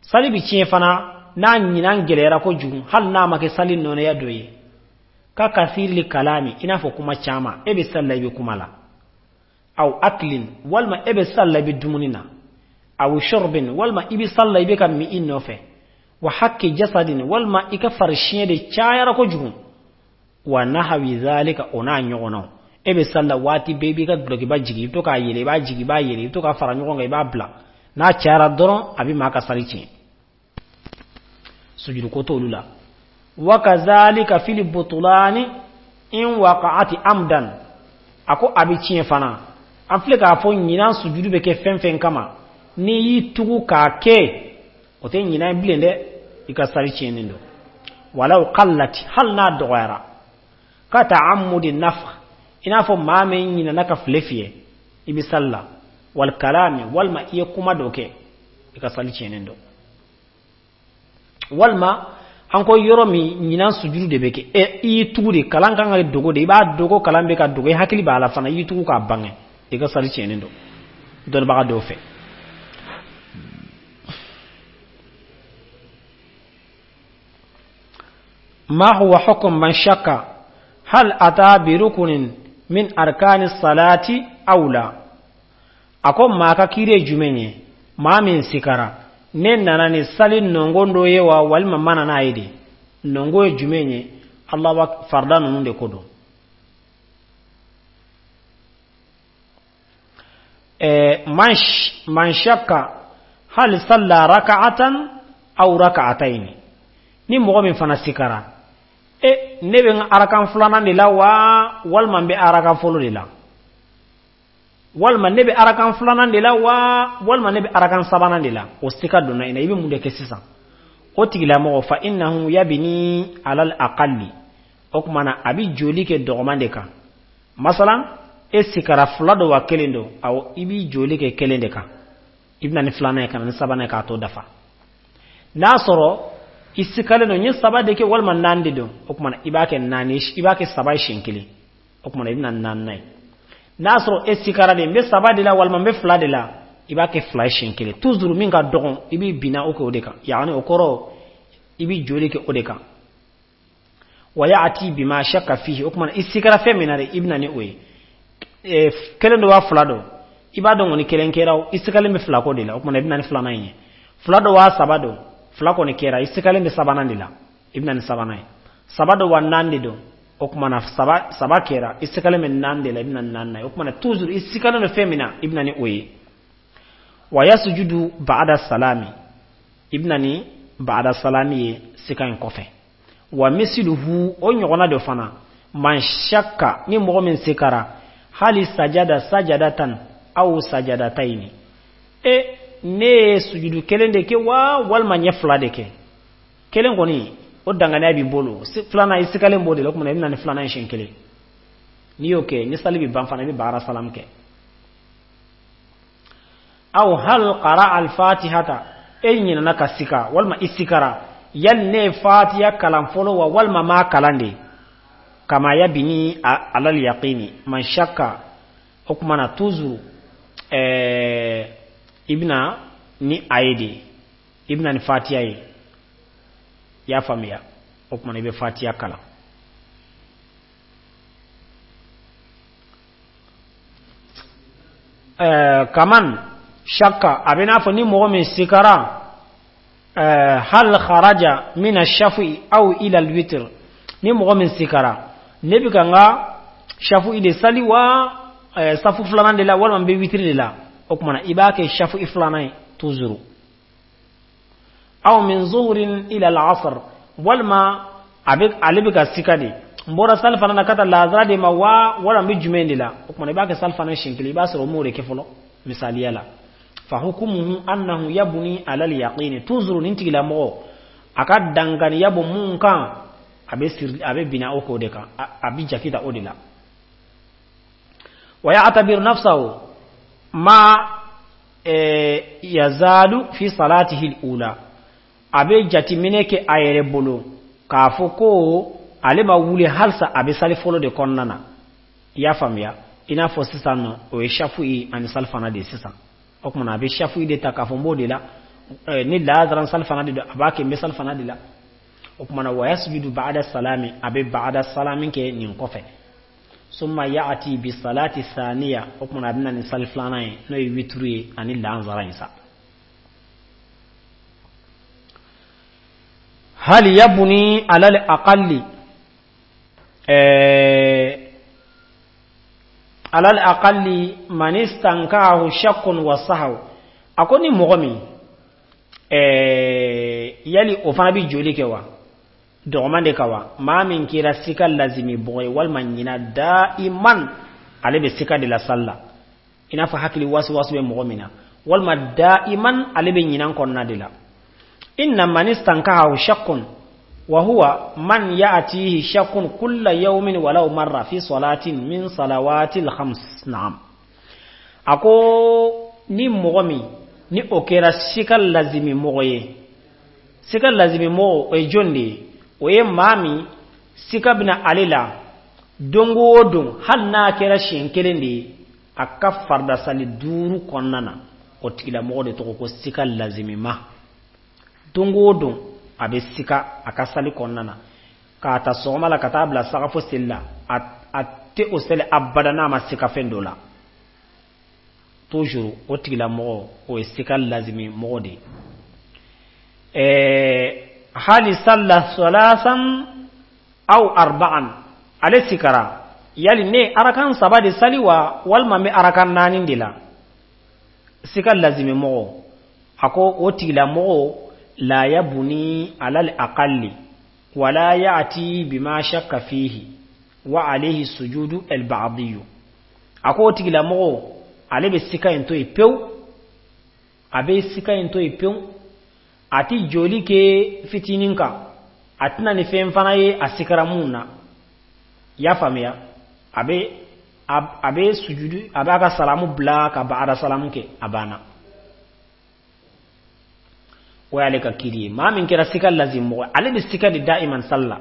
sali bi tiɲɛ fana n'a ɲinan gɛlɛyara kojugu, hali n'a ma kɛ sali nɔnɛya dɔ ye, ka kasirili kalami, i n'a fɔ kuma caman, e bɛ sali la i bɛ kuma la, aw aklin, walima e bɛ sali la i bɛ dumuni na, aw shurbin, walima i bɛ sali la i bɛ ka min i nɔfɛ, wa hakki jasadin, walima i ka farisiɲɛ de cayara kojugu, wa nahawi zalika, o n'a ɲɔgɔnnaw. E bɛ sali la waati bɛɛ i b'i ka dulɔkiba jigin, i bɛ to k'a yɛlɛ, i b'a jigin, i b'a yɛlɛ, i bɛ to k'a fara ɲɔgɔn kan, i b'a bila, n'a cayara dɔrɔn a bɛ maa ka sali tiɲɛ, sujudu ko t'olu la. Wa kazalika fil butulani in waqa'ati amdan, a ko a bɛ tiɲɛ fana. An filɛ k'a fɔ ɲinan sujudu bɛ kɛ fɛn fɛn kama, n'i y'i tugu k'a kɛ, o tɛ ɲinan bilen dɛ, i ka sali tiɲɛnen don. Walaw qallati, hali n'a dɔgɔyara, ka ta'ammudi nafkh, i n'a fɔ maa min ɲinana ka file fiyɛ, i bɛ sali la, wal kalami, walima i ye kuma dɔ kɛ, i ka sali tiɲɛnen don. Walima an ko yɔrɔ min ɲinan sujudu de bɛ kɛ, i y'i tugu de, kalan kan ka dogo de, i b'a dogo, kalan bɛ ka dogo, i hakili b'a la fana, i y'i tugu k'a bange, i ka sali tiɲɛnen don dɔnnibaga dɔw fɛ. Ma huwa hukm man shakka hal ata bi rukunin min arkani salati aw la, a ko maa ka kiiri ye jumɛn ye, maa min sikara, ne nana ni sali nɔngɔn dɔ ye wa, walima ma na n'a ye de, nɔngɔn ye jumɛn ye, Allahu farida ninnu de ko don. Man shakka hal salla raka'atan aw raka'atayn, ni mɔgɔ min fana sikara, ne bɛ n ka arakan filanan de la wa, walima n bɛ arakan fɔlɔ de la, walima ne bɛ arakan filanan de la wa, walima ne bɛ arakan sabanan de la, o sika donna i na, i bɛ mun de kɛ sisan? O tigilamɔgɔ fa innahu yabni alal aqalli, o tuma na a bɛ joli kɛ dɔgɔman de kan. Masalan e sikara fila don wa kelen don, awɔ, i b'i joli kɛ kelen de kan, i bɛ na ni filanan ye ka na ni sabanan ye k'a tɔ dafa. N'a sɔrɔ i sikalen don n ye saba de kɛ walima naani de don, o tuma na i b'a kɛ naani, i b'a kɛ saba ye siɲɛ kelen, o tuma na i bɛ na ni naaninan ye. N'a sɔrɔ e sikara de n bɛ saba de la walima n bɛ fila de la, i b'a kɛ fila ye siɲɛ kelen. Toujours min ka dɔgɔn i b'i binna o kɛ o de kan, yaani o kɔrɔ i b'i joli kɛ o de kan. Wa ya'ti bima shakka fihi, o kuma i sikara fɛn min na dɛ, i bɛ na ni o ye. Kelen don wa fila don, i b'a dɔn kɔni kelen kɛra, i sikalen bɛ fila ko de la, o kuma i bɛ na ni filanan in ye. Fila don wa saba don, fila kɔni kɛra, i sikalen bɛ sabanan de la, i bɛ na ni sabanan ye. Saba don wa naani de don, o kuma na saba kɛra, i sikalen bɛ naani de la, i bɛ na ni naani ye. O kuma na toujours i sikalen bɛ fɛn min na, i bɛ na ni o ye. Wa yasjudu ba'da salami, i bɛ na ni ba'da salami ye sika in kɔfɛ. Wa misiluhu, o ɲɔgɔnna de fana, man shakka, ni mɔgɔ min sikara, hali sajada sajadatan aw sajadataini, ne ye sujudu kelen de kɛ wa walima n ye fila de kɛ. Kelen kɔni o danganiya b'i bolo, filanan i sikalen b'o de la, o kuma i bɛ na ni filanan ye siɲɛ kelen. N'i y'o kɛ, ni sali bɛ ban fana, i bɛ baara salam kɛ. Aw hal qara al fatihata, e ɲinɛna ka sika walima i sikara, yali ne ye fatiya kalan fɔlɔ wa walima m'a kalan de, kama yabini alal yaqini man shakka, o kuma na toujours i bɛna ni a ye de, i bɛna ni fatiya ye. I y'a faamuya? O kuma na i bɛ fatiya kalan. Kaman shakka, a bɛ n'a fɔ ni mɔgɔ min sikara, hal kharaja min ash-shafi aw ila al-witr, ni mɔgɔ min sikara, ne bɛ ka n ka shafi de sali wa safu filanan de la walima n bɛ witiri de la, o kuma na i b'a kɛ shafi filanan ye toujours. Aw min zuhurin ila al-asr, walima ale bɛ ka sika de, n bɔra sali fana na ka taa lazara de ma wa walima n bɛ jumɛn de la, o kuma na i b'a kɛ sali fana siɲɛ kelen, i b'a sɔrɔ o m'o de kɛ fɔlɔ misaliya la. Fa hukumuhu annahu yabni ala al-yaqini, toujours nin tigilamɔgɔ a ka danganiya bɔ mun kan, a bɛ bina o ko de kan, a bɛ jate ta o de la. Wa ya'tabiru nafsahu ma yazalu fi salatihi al-ula, a bɛ jateminɛ kɛ a yɛrɛ bolo k'a fɔ ko ale ma wuli halisa, a bɛ sali fɔlɔ de kɔnɔna na. I y'a faamuya? I n'a fɔ sisan nɔ, o ye shafu'i ani salifana de ye sisan. O kuma na a bɛ shafu'i de ta k'a fɔ n b'o de la, ni lazaran salifana de don, a b'a kɛ n bɛ salifana de la. O kuma na wa yasjudu ba'da salami, a bɛ ba'da salami kɛ nin kɔfɛ. Summa ya'ti bi salati thaniya, o kuma na a bɛ na ni sali filanan ye, n'o ye wituru ye ani lanzara in sa. Hal yabni ala al-aqalli, ala al-aqalli man istankahu shakkun wa sahaw, a ko ni mɔgɔ min yali o fana bɛ joli kɛ wa dɔgɔman de kan wa, maa min kɛra sika lazimi bɔgɔ ye walima ɲina daiman, ale bɛ sika de la sali la, i n'a fɔ hakili wasuwasu bɛ mɔgɔ min na, walima daiman ale bɛ ɲinan kɔnɔna de la. Inna man istankahu shakkun wa huwa man ya'tihi shakkun kulla yawmin walau marra fi salatin min salawatil khams. Na'am, a ko ni mɔgɔ min ni o kɛra sika lazimi mɔgɔ ye, sika lazimi mɔgɔ o ye jɔn de ye? O ye maa min sika bɛna ale la don o don, hali n'a kɛra siɲɛ kelen de ye a ka faridasali 5 kɔnɔna na, o tigilamɔgɔ de tɔgɔ ko sika lazimi ma. Don o don a bɛ sika a ka sali kɔnɔna na, k'a ta sɔgɔma la ka taa bila sagafo seli la, a tɛ o seli abada n'a ma sika fɛn dɔ la. Toujours o tigilamɔgɔ o ye sika lazimi mɔgɔ de ye. Hali salla salasan aw arba'an, ale sikara, yali ne arakan 3 de sali wa walima n bɛ arakan 4 de la, sika lazimi mɔgɔ, a ko o tigilamɔgɔ la yabuni ala al-aqalli wala ya'ti bima shakka fihi wa alayhi sujudu al-ba'diyyu, a ko o tigilamɔgɔ ale bɛ sika in to yen pewu, a bɛ sika in to yen pewu, a ti joli kɛ fitinin kan, a tɛna ni fɛn fana ye a sikara mun na. I y'a faamuya? A bɛ sujudu, a b'a ka salamu bila ka ba'ada salamu kɛ, a banna. O y'ale ka kiri ye. Maa min kɛra sika lazim mɔgɔ, ale bɛ sika de daiman sali la.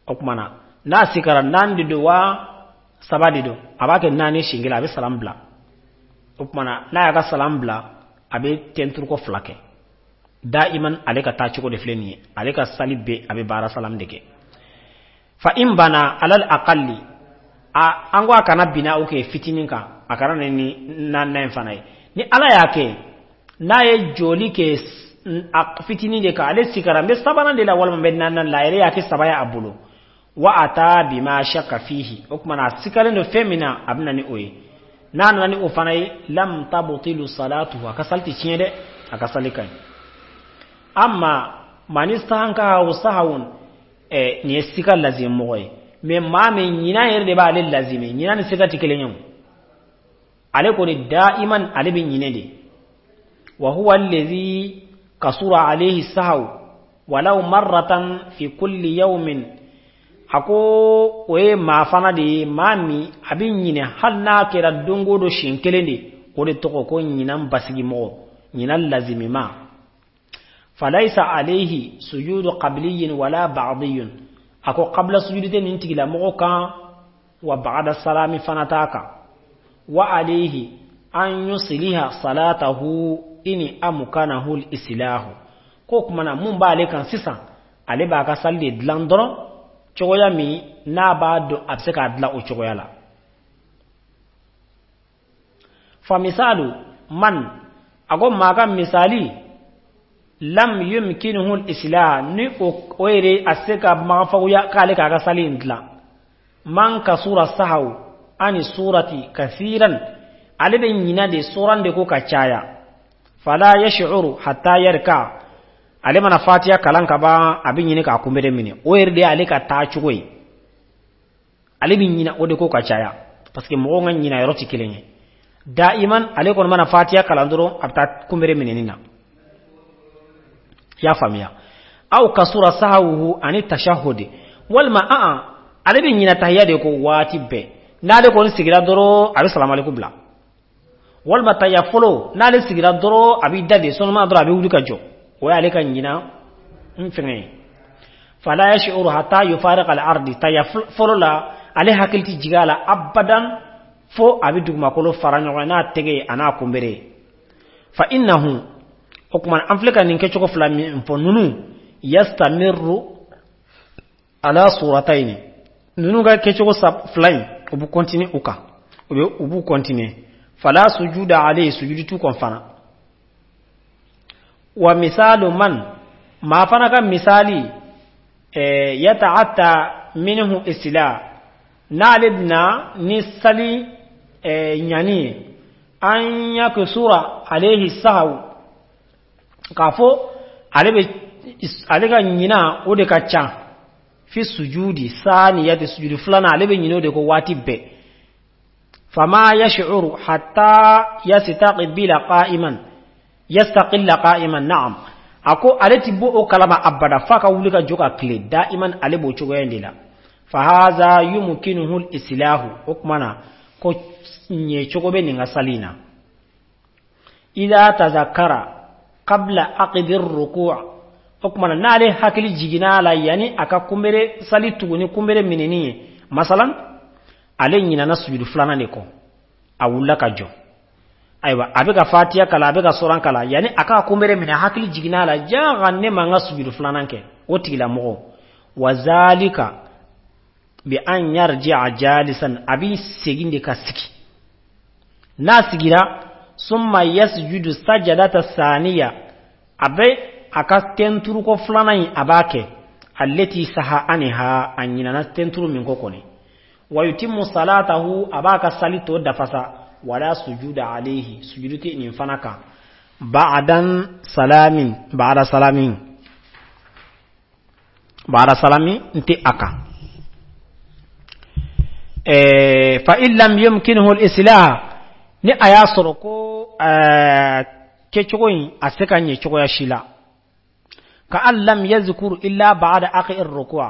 O kuma na n'a sikara 4 de don wa 3 de don, a b'a kɛ 4 siɲɛ kelen, a bɛ salamu bila. O kuma na n'a y'a ka salamu bila, a bɛ tɛnturuko 2 kɛ. Daiman ale ka taa cogo de filɛ nin ye, ale ka sali bɛɛ a bɛ baara salamu de kɛ. Fa in bana alal aqalli, a an ko a kana bina o kɛ fitinin kan, a kana na ni naaninan in fana ye. Ni Ala y'a kɛ n'a ye jɔli kɛ a fitinin de kan, ale sikara n bɛ sabanan de la walima n bɛ naaninan la, a yɛrɛ y'a kɛ saba ye a bolo. Wa ata bima shakka fihi, o tuma na a sikalen don fɛn min na, a bɛ na ni o ye. N'a nana ni o fana ye, lam tabtilu salatuhu, a ka sali tɛ tiɲɛ dɛ, a ka sali ka ɲi. Amma man istahankaha sahawun, nin ye sika lazimi mɔgɔ ye. Mais maa min ɲinan yɛrɛ de b'ale lazimi, ɲinan ni sika tɛ kelen ye o. Ale kɔni daiman ale bɛ ɲinɛ de. Wa huwa allazi kasura alayhi sahaw walaw marratan fi kulli yawmin, a ko o ye maa fana de ye, maa min a bɛ ɲinɛ hali n'a kɛra don o don siɲɛ kelen de, o de tɔgɔ ko ɲinan basigimɔgɔ, ɲinan lazimima. Falaysa alayhi sujudu qabliyin wala ba'diyun, a ko qabla sujudi tɛ nin tigilamɔgɔ kan, wa ba'da salami fana t'a kan. Wa alayhi an yusliha salatahu ini amkanahu al-islahu, ko kumana mun b'ale kan sisan, ale b'a ka sali de dilan dɔrɔn cogoya min n'a b'a dɔn a bɛ se k'a dilan o cogoya la. Fa misalu man, a ko maa ka misali, lam yumkinuhu al-islah, ni o yɛrɛ a se ka magafaguya k'ale k'a ka sali in dilan. Man kasura sahaw ani surati kathiran, ale bɛ ɲina de suran de ko ka caya. Fala yash'uru hatta yarka, ale mana fatiya kalan ka ban, a bɛ ɲini k'a kunbere minɛ. O yɛrɛ de y'ale ka taa cogo ye, ale bɛ ɲina o de ko ka caya, parce que mɔgɔw ka ɲina yɔrɔ tɛ kelen ye. Daiman ale kɔni mana fatiya kalan dɔrɔn, a bɛ taa kunbere minɛni na. I y'a faamuya? Aw kasura sahawuhu ani tashahudi, walima ale bɛ ɲina tahiya de ko waati bɛɛ. N'ale kɔni sigira dɔrɔn, a bɛ salamaleku bila. Walima tahiya fɔlɔ, n'ale sigira dɔrɔn, a b'i da de sɔnma dɔrɔn, a bɛ wuli ka jɔ. O y'ale ka ɲina n fɛngɛ ye. Fala yash'uru hatta yufariqa al-ardi, tahiya fɔlɔ la ale hakili tɛ jigin a la abadan fo a bɛ dugumakolo fara ɲɔgɔn n'a tɛgɛ ye a n'a kunbere. Fa innahu, o tuma an filɛ ka nin kɛcogo fila min fɔ, ninnu yastamirru ala suratayni, ninnu ka kɛcogo fila in u bɛ continuer u kan, u b'u continuer. Fala sujuda alayhi, sujudi t'u kan fana. Wa misalu man, maa fana ka misali, yata'atta minhu isla, n'ale bɛna ni sali ɲani ye, an yakusura alayhi sahaw, k'a fɔ ale ka ɲina o de ka ca. Fi sujudi saniyati, sujudi filanan ale bɛ ɲinɛ o de ko waati bɛɛ. Fama yash'uru hatta yastaqbila qa'iman, yastaqilla qa'iman, na'am. A ko ale ti bɔ o kalama abada f'a ka wuli ka jɔ ka tile, daiman ale b'o cogoya in de la. Fa haza yumkinuhu al-islahu, o tuma na ko ɲɛ cogo bɛ nin ka sali in na. Idha tazakara qabla aqdi ar-ruku', o tuma na n'ale hakili jiginna a la yanni a ka kunbere sali tuguni kunbere minɛni ye, masalan ale ɲinana sujudu filanan de kɔ, a wulila ka jɔ. Ayiwa, a bɛ ka fatiya kalan, a bɛ ka suran kalan, yanni a ka kunbere minɛ, hakili jiginna a la, jaa ne ma n ka sujudu filanan kɛ. O tigilamɔgɔ, wa zalika bi an yarji'a jalisan, a bɛ segin de ka sigi. N'a sigira, summa yasjudu sajadata saniya, a bɛ a ka tɛnturuko filanan in a b'a kɛ, allati saha anha, a ɲinana tɛnturu min kɔ kɔni. Wa yutimmu salatahu, a b'a ka sali tɔ dafasa. Wala sujuda alayhi, sujudu tɛ nin fana kan. Ba'dan salamin, ba'da salamin, ba'da salamin n tɛ a kan. Fa in lam yumkinhu al-islah, ni a y'a sɔrɔ ko kɛcogo in a se ka ɲɛ cogoya si la, ka an lam yazkur illa ba'da aqi ar-ruku',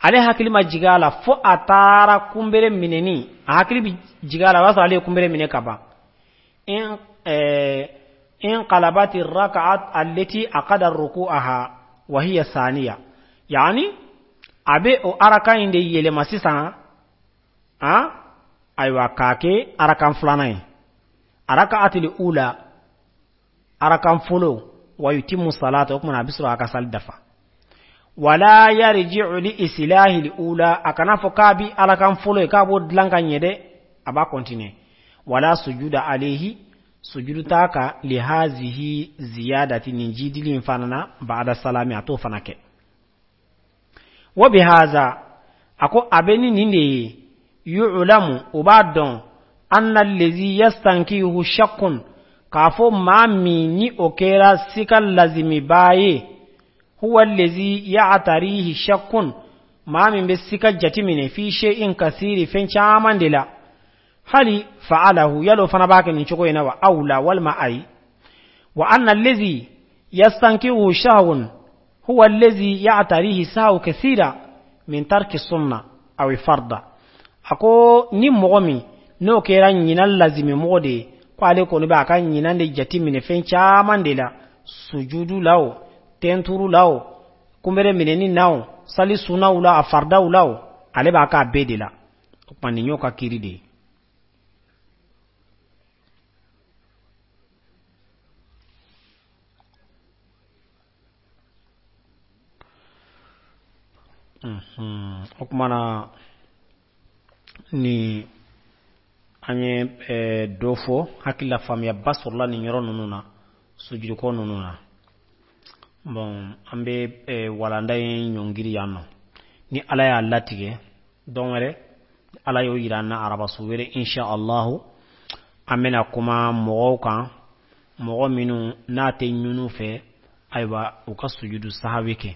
ale hakili ma jigin a la fo a taara kunbere minɛni, a hakili bɛ jigin a la o y'a sɔrɔ ale ye kunbere minɛ ka ban. In qalabat ar-rak'at allati aqada ar-ruku'aha wa hiya thaniya, yani a bɛ o arakan in de yɛlɛma sisan, ayiwa k'a kɛ arakan filanan ye. Araka'atil ula, arakan fɔlɔ, wa yutimmu salata, o tuma na a bɛ sɔrɔ a ka sali dafa. Wala yarji'u li islahi al-ula, a kana fɔ k'a bi ala kan fɔlɔ ye k'a b'o dilan ka ɲɛ dɛ, a b'a continuer. Wala sujuda alayhi, sujudu t'a kan li hazihi ziyadati, nin jidili in fana na ba'da salami, a t'o fana kɛ. Wa bi haza, a ko a bɛ ni nin de ye, yu'lamu, o b'a dɔn, anna allazi yastankihu shakkun, k'a fɔ maa min ni o kɛra sika lazimibaa ye, huwa allazi ya'tarihi shakkun, maa min bɛ sika jateminɛ fi shay'in kasiri, fɛn caman de la, hali fa'alahu, yalo fana b'a kɛ nin cogo in na wa, aw la, walima ayi. Wa anna allazi yastankihu shahwun huwa allazi ya'tarihi sahwu kasira min tarki sunna aw farda. A ko ni mɔgɔ min n'o kɛra ɲinan lazimi mɔgɔ de ye, ko ale kɔni b'a ka ɲinan de jateminɛ fɛn caman de la, sujudu la o, tɛnturu la o, kunbɛrɛ minɛni na o, sali sunnaw la, a faridaw la o, ale b'a k'a bɛɛ de la. O tuma nin y'o ka kiiri de ye. O tuma na ni an ye dɔ fɔ, hakili la faamuyaba sɔrɔla nin yɔrɔ ninnu na, sujudukɔ ninnu na. Bon, an bɛ walanda in ɲɔngiri yan nɔ. Ni Ala y'a latigɛ don wɛrɛ, Ala y'o yira an na arabaso wɛrɛ, insha Allahu, an bɛna kuma mɔgɔw kan, mɔgɔ minnu n'a tɛ ɲunu fɛ, ayiwa u ka sujudu sahawi kɛ.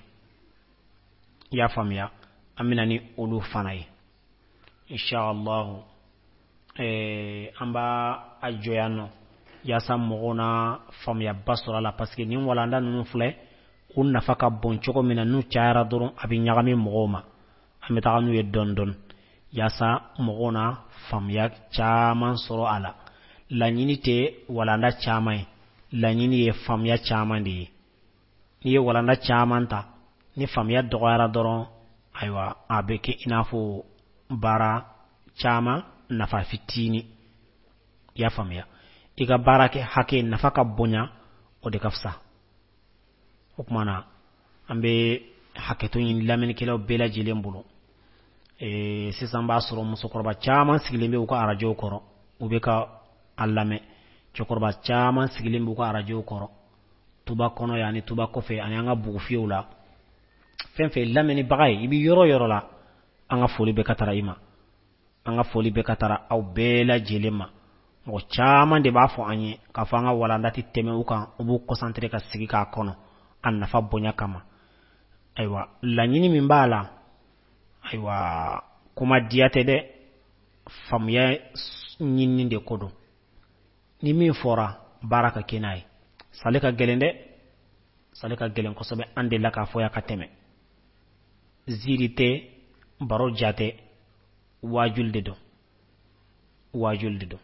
I y'a faamuya, an bɛna ni olu fana ye insha Allahu. An b'a a jɔ yan nɔ yaasa mɔgɔw na faamuyaba sɔrɔ a la, parce que nin walanda ninnu filɛ, u nafa ka bon cogo min na, n'u cayara dɔrɔn a bɛ ɲagami mɔgɔw ma. An bɛ taga n'u ye dɔɔni dɔɔni yaasa mɔgɔw na faamuya caman sɔrɔ a la. Laɲini tɛ walanda caman ye, laɲini ye faamuya caman de ye. N'i ye walanda caman ta, ni faamuya dɔgɔyara dɔrɔn, ayiwa a bɛ kɛ i n'a fɔ baara caman nafa fitinin. I y'a faamuya, i ka baara kɛ hakɛ nafa ka bonya, o de ka fisa. O tuma na an bɛ hakɛto ɲini lamɛnnikɛlaw bɛɛ lajɛlen bolo. Sisan b'a sɔrɔ musokɔrɔba caman sigilen bɛ u ka arajow kɔrɔ, u bɛ ka a lamɛn. Cɛkɔrɔba caman sigilen bɛ u ka arajow kɔrɔ, tuba kɔnɔ yan ni tuba kɔfɛ, ani an ka bugufiyew la. Fɛn fɛn lamɛnnibaga ye, i bɛ yɔrɔ yɔrɔ la, an ka foli bɛ ka taara i ma, an ka foli bɛ ka taara aw bɛɛ lajɛlen ma. Mɔgɔ caman de b'a fɔ an ye k'a fɔ an ka walanda tɛ tɛmɛ u kan, u b'u concentré ka sigi k'a kɔnɔ a nafa bonya kama. Ayiwa, laɲini min b'a la, ayiwa kuma diya tɛ dɛ, faamuya ɲinini de ko don. Ni min fɔra, baara ka kɛ n'a ye. Sali ka gɛlɛn dɛ, sali ka gɛlɛn kosɛbɛ, an delila k'a fɔ yan ka tɛmɛ. Ziiri tɛ, baro ja tɛ, waajuli de don, waajuli de don.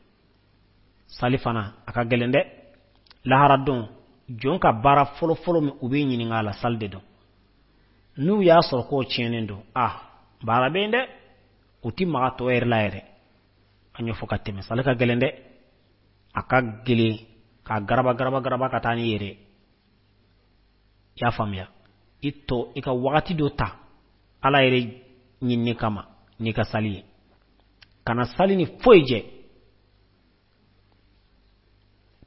Sali fana a ka gɛlɛn dɛ. Lahara don, jɔn ka baara fɔlɔfɔlɔ min u b'i ɲininka a la, sali de don. N'u y'a sɔrɔ k'o tiɲɛnen don, ah baara bɛ yen dɛ, u ti maga tɔ yɛrɛ la yɛrɛ. An y'o fɔ ka tɛmɛ, sali ka gɛlɛn dɛ, a ka gɛlɛn k'a garaba garaba garaba ka taa n'i yɛrɛ. I y'a faamuya, i tɔ i ka wagati dɔ ta Ala yɛrɛ ɲinini kama n'i ka sali ye, kana sali ni foyi jɛ.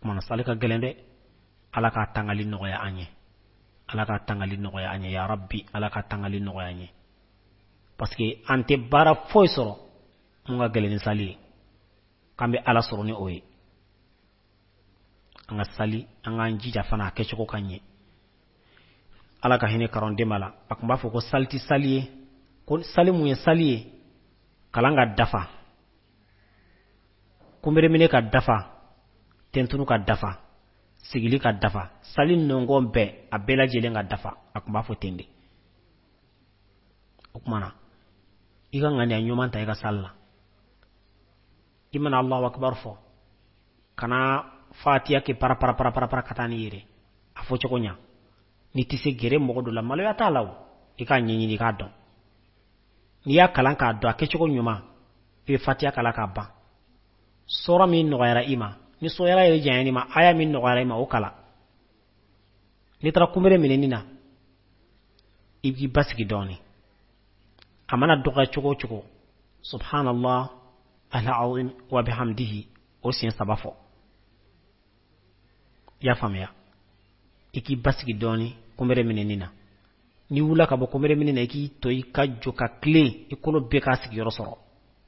Kumana sali ka gɛlɛn dɛ. Ala k'a tangali nɔgɔya an ye, Ala k'a tangali nɔgɔya an ye, ya Rabbi, Ala k'a tangali nɔgɔya an ye. Parce que an tɛ baara foyi sɔrɔ mun ka gɛlɛn ni sali ye, k'an bɛ Ala sɔrɔ ni o ye. An ka sali, an k'an jija fana a kɛcogo ka ɲɛ. Ala ka hinɛ karamɔgɔden la, a tun b'a fɔ ko sali tɛ sali ye, ko sali mun ye sali ye, kalan ka dafa, kunbereminɛ ka dafa, tɛntunu ka dafa, sigili ka dafa, sali nɔngɔn bɛɛ, a bɛɛ lajɛlen ka dafa. A tun b'a fɔ ten de. O tuma na i ka ŋaniya ɲuman ta i ka sali la. I mana Allahu akbar fɔ, kana fatiya kɛ para para para para para ka taa n'i yɛrɛ, a fɔ cogo ɲa. N'i tɛ se, gɛrɛ mɔgɔ dɔ la, maloya t'a la o, i k'a ɲɛɲini, i k'a dɔn. N'i y'a kalan k'a dɔn a kɛcogo ɲuman, i bɛ fatiya kalan k'a ban. Sɔrɔ min nɔgɔyara i ma, ni sɔyara yɛrɛ janyana i ma, aya min nɔgɔyara i ma, o kalan. N'i taara kunbere minɛni na, I b'i basigi dɔɔni. A mana dɔgɔya cogo o cogo, subhanallah al-azim wa bihamdihi, o siɲɛ 3 fɔ. I y'a faamuya? I k'i basigi dɔɔni kunbere minɛni na. N'i wulila ka bɔ kunbere minɛ na, i k'i to i ka jɔ ka tilen, i kolo bɛɛ k'a sigiyɔrɔ sɔrɔ.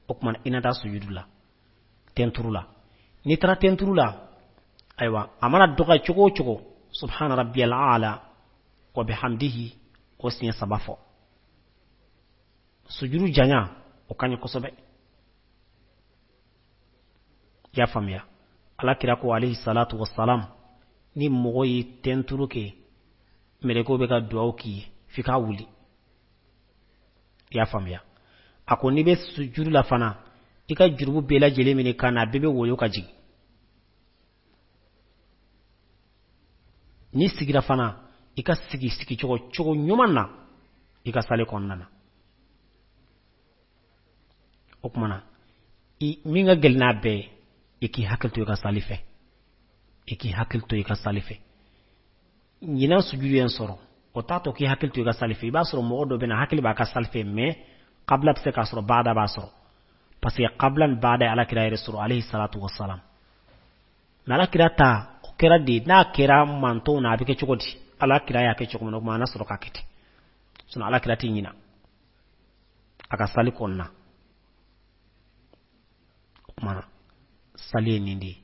O tuma na i na taa sujudu la, tenturu la. N'i taara tenturu la, ayiwa, a mana dɔgɔya cogo o cogo, subhana rabbiyal a'la wa bihamdihi, o siɲɛ 3 fɔ. Sujudu janya o ka ɲi kosɛbɛ. I y'a faamuya? Ala kira ko alayhi salatu wassalam, ni mɔgɔ ye tenturu kɛ, mɛlɛkɛw bɛ ka duwawu k'i ye f'i k'a wuli. I y'a faamuya? A ko n'i bɛ sujudu la fana, i ka jurumu bɛɛ lajɛlen minɛ ka na, a bɛɛ bɛ woyo ka jigin. N'i sigira fana, i ka sigi sigicogo cogo ɲuman na i ka sali kɔnɔna na. O tuma na, i min ka gɛlɛn n'a bɛɛ ye, i k'i hakili to i ka sali fɛ. I k'i hakili to i ka sali fɛ. Ɲinan sujudu ye n sɔrɔ, o t'a to k'i hakili to i ka sali fɛ. I b'a sɔrɔ mɔgɔ dɔ bɛ na, hakili b'a ka sali fɛ, mais kabila bɛ se k'a sɔrɔ, baada b'a sɔrɔ. Parce que kabila ni baada ye Ala kira yɛrɛ sɔrɔ alayhi salatu wassalam. Mais Ala kira ta, o kɛra de, n'a kɛra mantɔnw na, a bɛ kɛ cogo di? Ala kira y'a kɛ cogo min na, o tuma an na sɔrɔ k'a kɛ ten. Sinon Ala kira tɛ ɲina a ka sali kɔnɔna. O tuma na, sali ye nin de ye.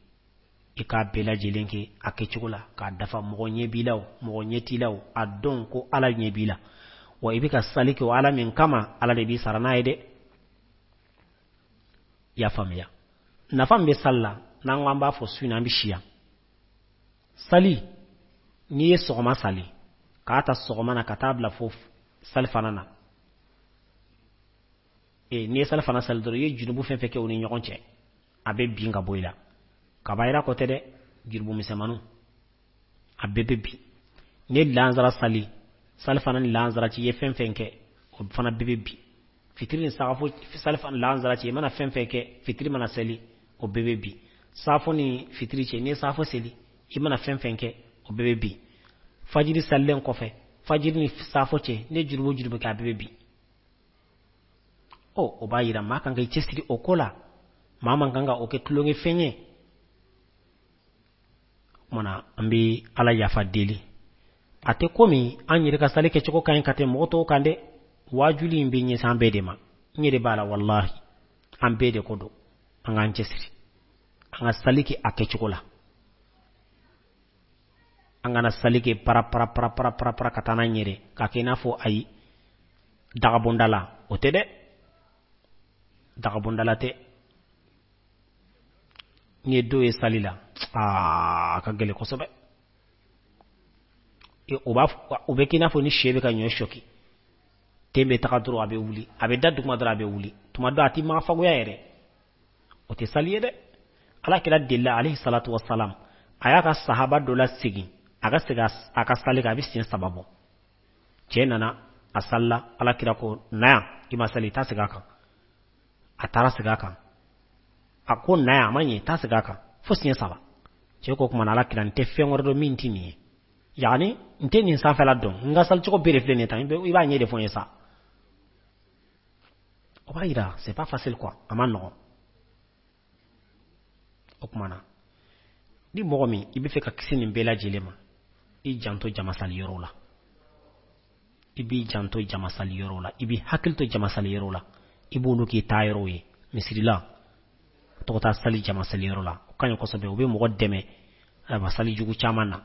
I k'a bɛɛ lajɛlen kɛ a kɛcogo la k'a dafa. Mɔgɔ ɲɛ b'i la o, mɔgɔ ɲɛ t'i la o, a dɔn ko Ala ɲɛ b'i la. Wa i bɛ ka sali kɛ o Ala min kama, Ala de b'i sara n'a ye dɛ. I y'a faamuya? Nafa min bɛ sali la, n'an ko an b'a fɔ su in na, an bɛ si yan. Sali, n'i ye sɔgɔma sali, k'a ta sɔgɔma na ka taa bila fo salifana na, n'i ye salifana sali dɔrɔn, i ye jurumu fɛn fɛn kɛ o ni ɲɔgɔn cɛ, a bɛ bin ka bɔ i la. Kabayira kɔ tɛ dɛ, jurumu misɛnmaninw, a bɛɛ bɛ bin. N'i ye lansara sali, salifana ni lansara cɛ, i ye fɛn fɛn kɛ, o fana bɛɛ bɛ bin. Fitiri ni sagafo, salifana ni lansara cɛ, i mana fɛn fɛn kɛ, fitiri mana seli, o bɛɛ bɛ bin. Safo ni fitiri cɛ, n'i ye safo seli, i mana fɛn fɛn kɛ, o bɛɛ bɛ bin. Fajiri salilen kɔfɛ, fajiri ni safo cɛ, n'i ye jurumu jurumu kɛ, a bɛɛ bɛ bin. O b'a yira maa kan ka i cɛsiri o ko la. Maa man kan ka o kɛ tulonkɛ fɛn ye. O tuma na, an bɛ Ala yafa deli. A tɛ komi an yɛrɛ ka sali kɛcogo ka ɲi ka tɛmɛ mɔgɔ tɔw kan dɛ. Waajuli in bɛ ɲɛsin an bɛɛ de ma. N yɛrɛ b'a la walahi, an bɛɛ de ko don. An k'an cɛsiri, an ka sali kɛ a kɛcogo la. An kana sali kɛ para para para para para para ka taa n'an yɛrɛ k'a kɛ i n'a fɔ ayi dagabonda la, o tɛ dɛ. Dagabonda la tɛ. N'i ye dɔw ye sali la, a ka gɛlɛn kosɛbɛ. O b'a fɔ, o bɛ kɛ i n'a fɔ ni sɛ bɛ ka ɲɔ sɔki. Ten bɛ taga dɔrɔn a bɛ wuli, a bɛ da duguma dɔrɔn a bɛ wuli. Tuma dɔ a t'i ma fagoya yɛrɛ. O tɛ sali ye dɛ. Ala kira delila alayhi salatu wassalam, a y'a ka sahaba dɔ lasegin, a ka segin a ka sali kan, a bɛ siɲɛ 3 bɔ. Cɛ nana, a salila, Ala kira ko na yan, i ma sali, taa segin a kan. A taara segin a kan. A ko na yan, a ma ɲɛ, taa segin a kan fo siɲɛ 3. Cɛ ko kuma na, Ala kira, n tɛ fɛn wɛrɛ dɔn min tɛ nin ye. Yaani n tɛ nin sanfɛla dɔn, n ka sali cogo bɛɛ de filɛ nin ye tan, i b'a ɲɛ de fɔ n ye sa. O b'a yira, c'est pas facile quoi, a ma nɔgɔn. O tuma na, ni mɔgɔ min i bɛ fɛ ka kisi nin bɛɛ lajɛlen ma, i janto jamasali yɔrɔw la. I b'i janto jamasali yɔrɔw la, i b'i hakili to jamasali yɔrɔw la, i b'olu k'i taa yɔrɔw ye. Misiri la, tɔgɔ taa sali jamasali yɔrɔ la, o ka ɲi kosɛbɛ, o bɛ mɔgɔ dɛmɛ ayiwa sali jugu caman na.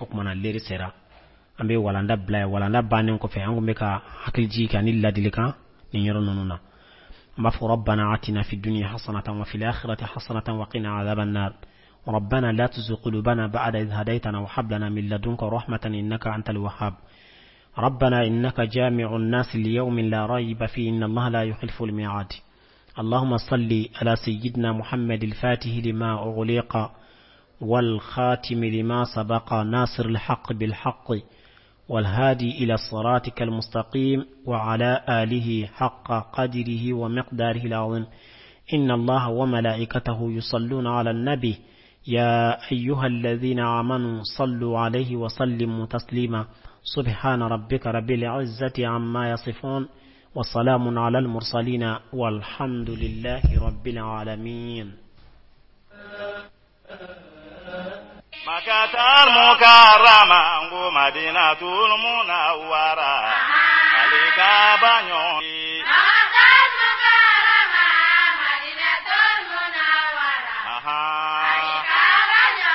O tuma na, leri sera, an bɛ walanda bila yan. Walanda bannen kɔfɛ, an kun bɛ ka hakili jigin kɛ ani ladilikan nin yɔrɔ ninnu na. An b'a fɔ rabbana atina fi dunya hasanatan wa fil akhirati hasanatan wa qina adhaban nar. ربنا لا تزغ قلوبنا بعد إذ هديتنا وهب لنا من لدنك رحمة إنك أنت الوهاب. ربنا إنك جامع الناس ليوم لا ريب فيه إن الله لا يخلف الميعاد. اللهم صل على سيدنا محمد الفاتح لما أغلق والخاتم لما سبق ناصر الحق بالحق والهادي إلى صراطك المستقيم وعلى آله حق قدره ومقداره العظيم. إن الله وملائكته يصلون على النبي يا أيها الذين آمنوا صلوا عليه وسلموا تسليما. سبحان ربك رب العزة عما يصفون وسلام على المرسلين والحمد لله رب العالمين. مكة المكرمة مدينة المنورة عليك بنيو مكة المكرمة مدينة المنورة عليك بنيو.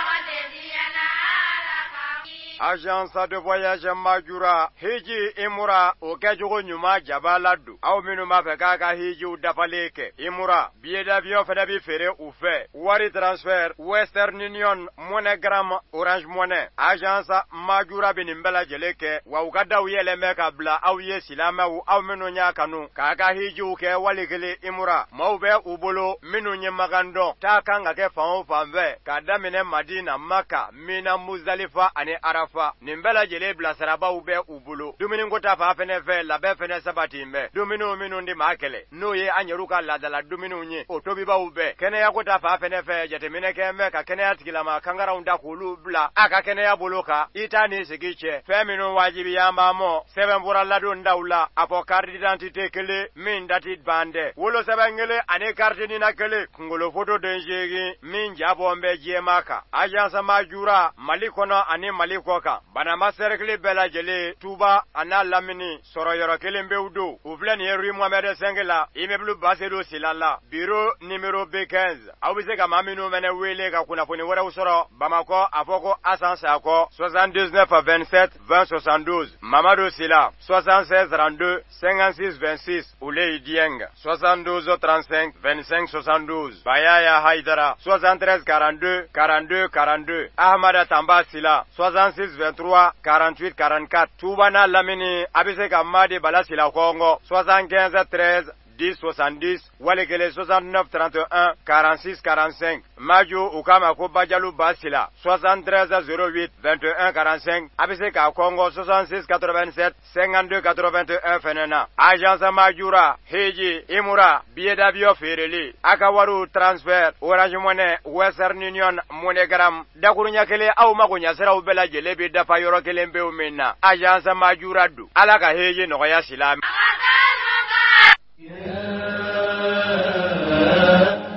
Agence de voyage Majura hiji imura o kɛcogo ɲuman jaba la don aw minnu b'a fɛ k'a ka hijiw dafalen kɛ imura billet d'avion fɛnɛ bi feere u fɛ wari transfert Western Union MoneyGram Orange Money. Agence Majura bɛ nin bɛɛ lajɛlen kɛ wa u ka daw yɛlɛn bɛ ka bila aw ye silamɛw aw minnu y'a kanu k'a ka hijiw kɛ wali kelen imura maaw bɛ u bolo minnu ye makan dɔn taa kan ka kɛ fan o fan fɛ k'a daminɛ Madina Maka Mina Muzdalifa ani Arafa. Nin bɛɛ lajɛlen bilasirabaw bɛ u bolo dumuniko ta fan fɛnɛ fɛ labɛn fɛnɛ sabati bɛ dumuniw minnu di maa kɛlɛ n'o ye an yɛrɛw ka laadala dumuniw ye o tobibaw bɛɛ kɛnɛyako ta fan fɛnɛ fɛ jateminɛ kɛ bɛ ka kɛnɛya tigilama kangaranw da k'olu bila a ka kɛnɛya bolo kan i t'a ni sigi cɛ fɛn minnu wajibiya b'an mɔ sɛbɛnfura ladon daw la a fɔ carte d'identité kelen min dati ban dɛ wolosɛbɛn kelen ani carte nina kelen kunkolo foto den seegin min ja bɔ bɛ jɛma kan. Agence Majura Mali kɔnɔ ani Mali kɔ kan Banamba cercle bɛɛ lajɛlen Tuba a n'a lamini sɔrɔ yɔrɔ kelen pewu don u filɛ nin ye rue Mohamed V la immeuble Basedu Sila la bureau numéro B15. Aw bɛ se ka maa minnu fɛnɛ wele ka kunnafoni wɛrɛw sɔrɔ Bamakɔ a fɔ ko Asan Sakɔ 79 27 20 72 Mamadu Sila 76 32 56 26 Uleyi Dieng 72 35 25 72 Bayaya Haidara 73 42 42 42 Ahmada Tamba Sila 66 23 48 44 Tuba n'a lamini a bɛ se ka Madi Bala Sila kɔngɔ 75 13 10 70 wali kelen 69 31 46 45 Maju u k'a ma ko Bajalu Basila 73 08 21 45 a bɛ se k'a kɔngɔ 66 87 52 81 fɛnɛ na. Agence Majura hiji imura billet d'avion feereli a ka wariw transfert Orange Money Western Union MoneyGram dakuruɲɛ kelen aw mago ɲɛsiraw bɛɛ lajɛlen bɛ dafa yɔrɔ kelen pewu min na. Agence Majura don Ala ka hiji nɔgɔya silamɛ.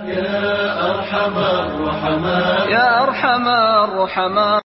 يا أرحم الرحماء يا أرحم الرحماء.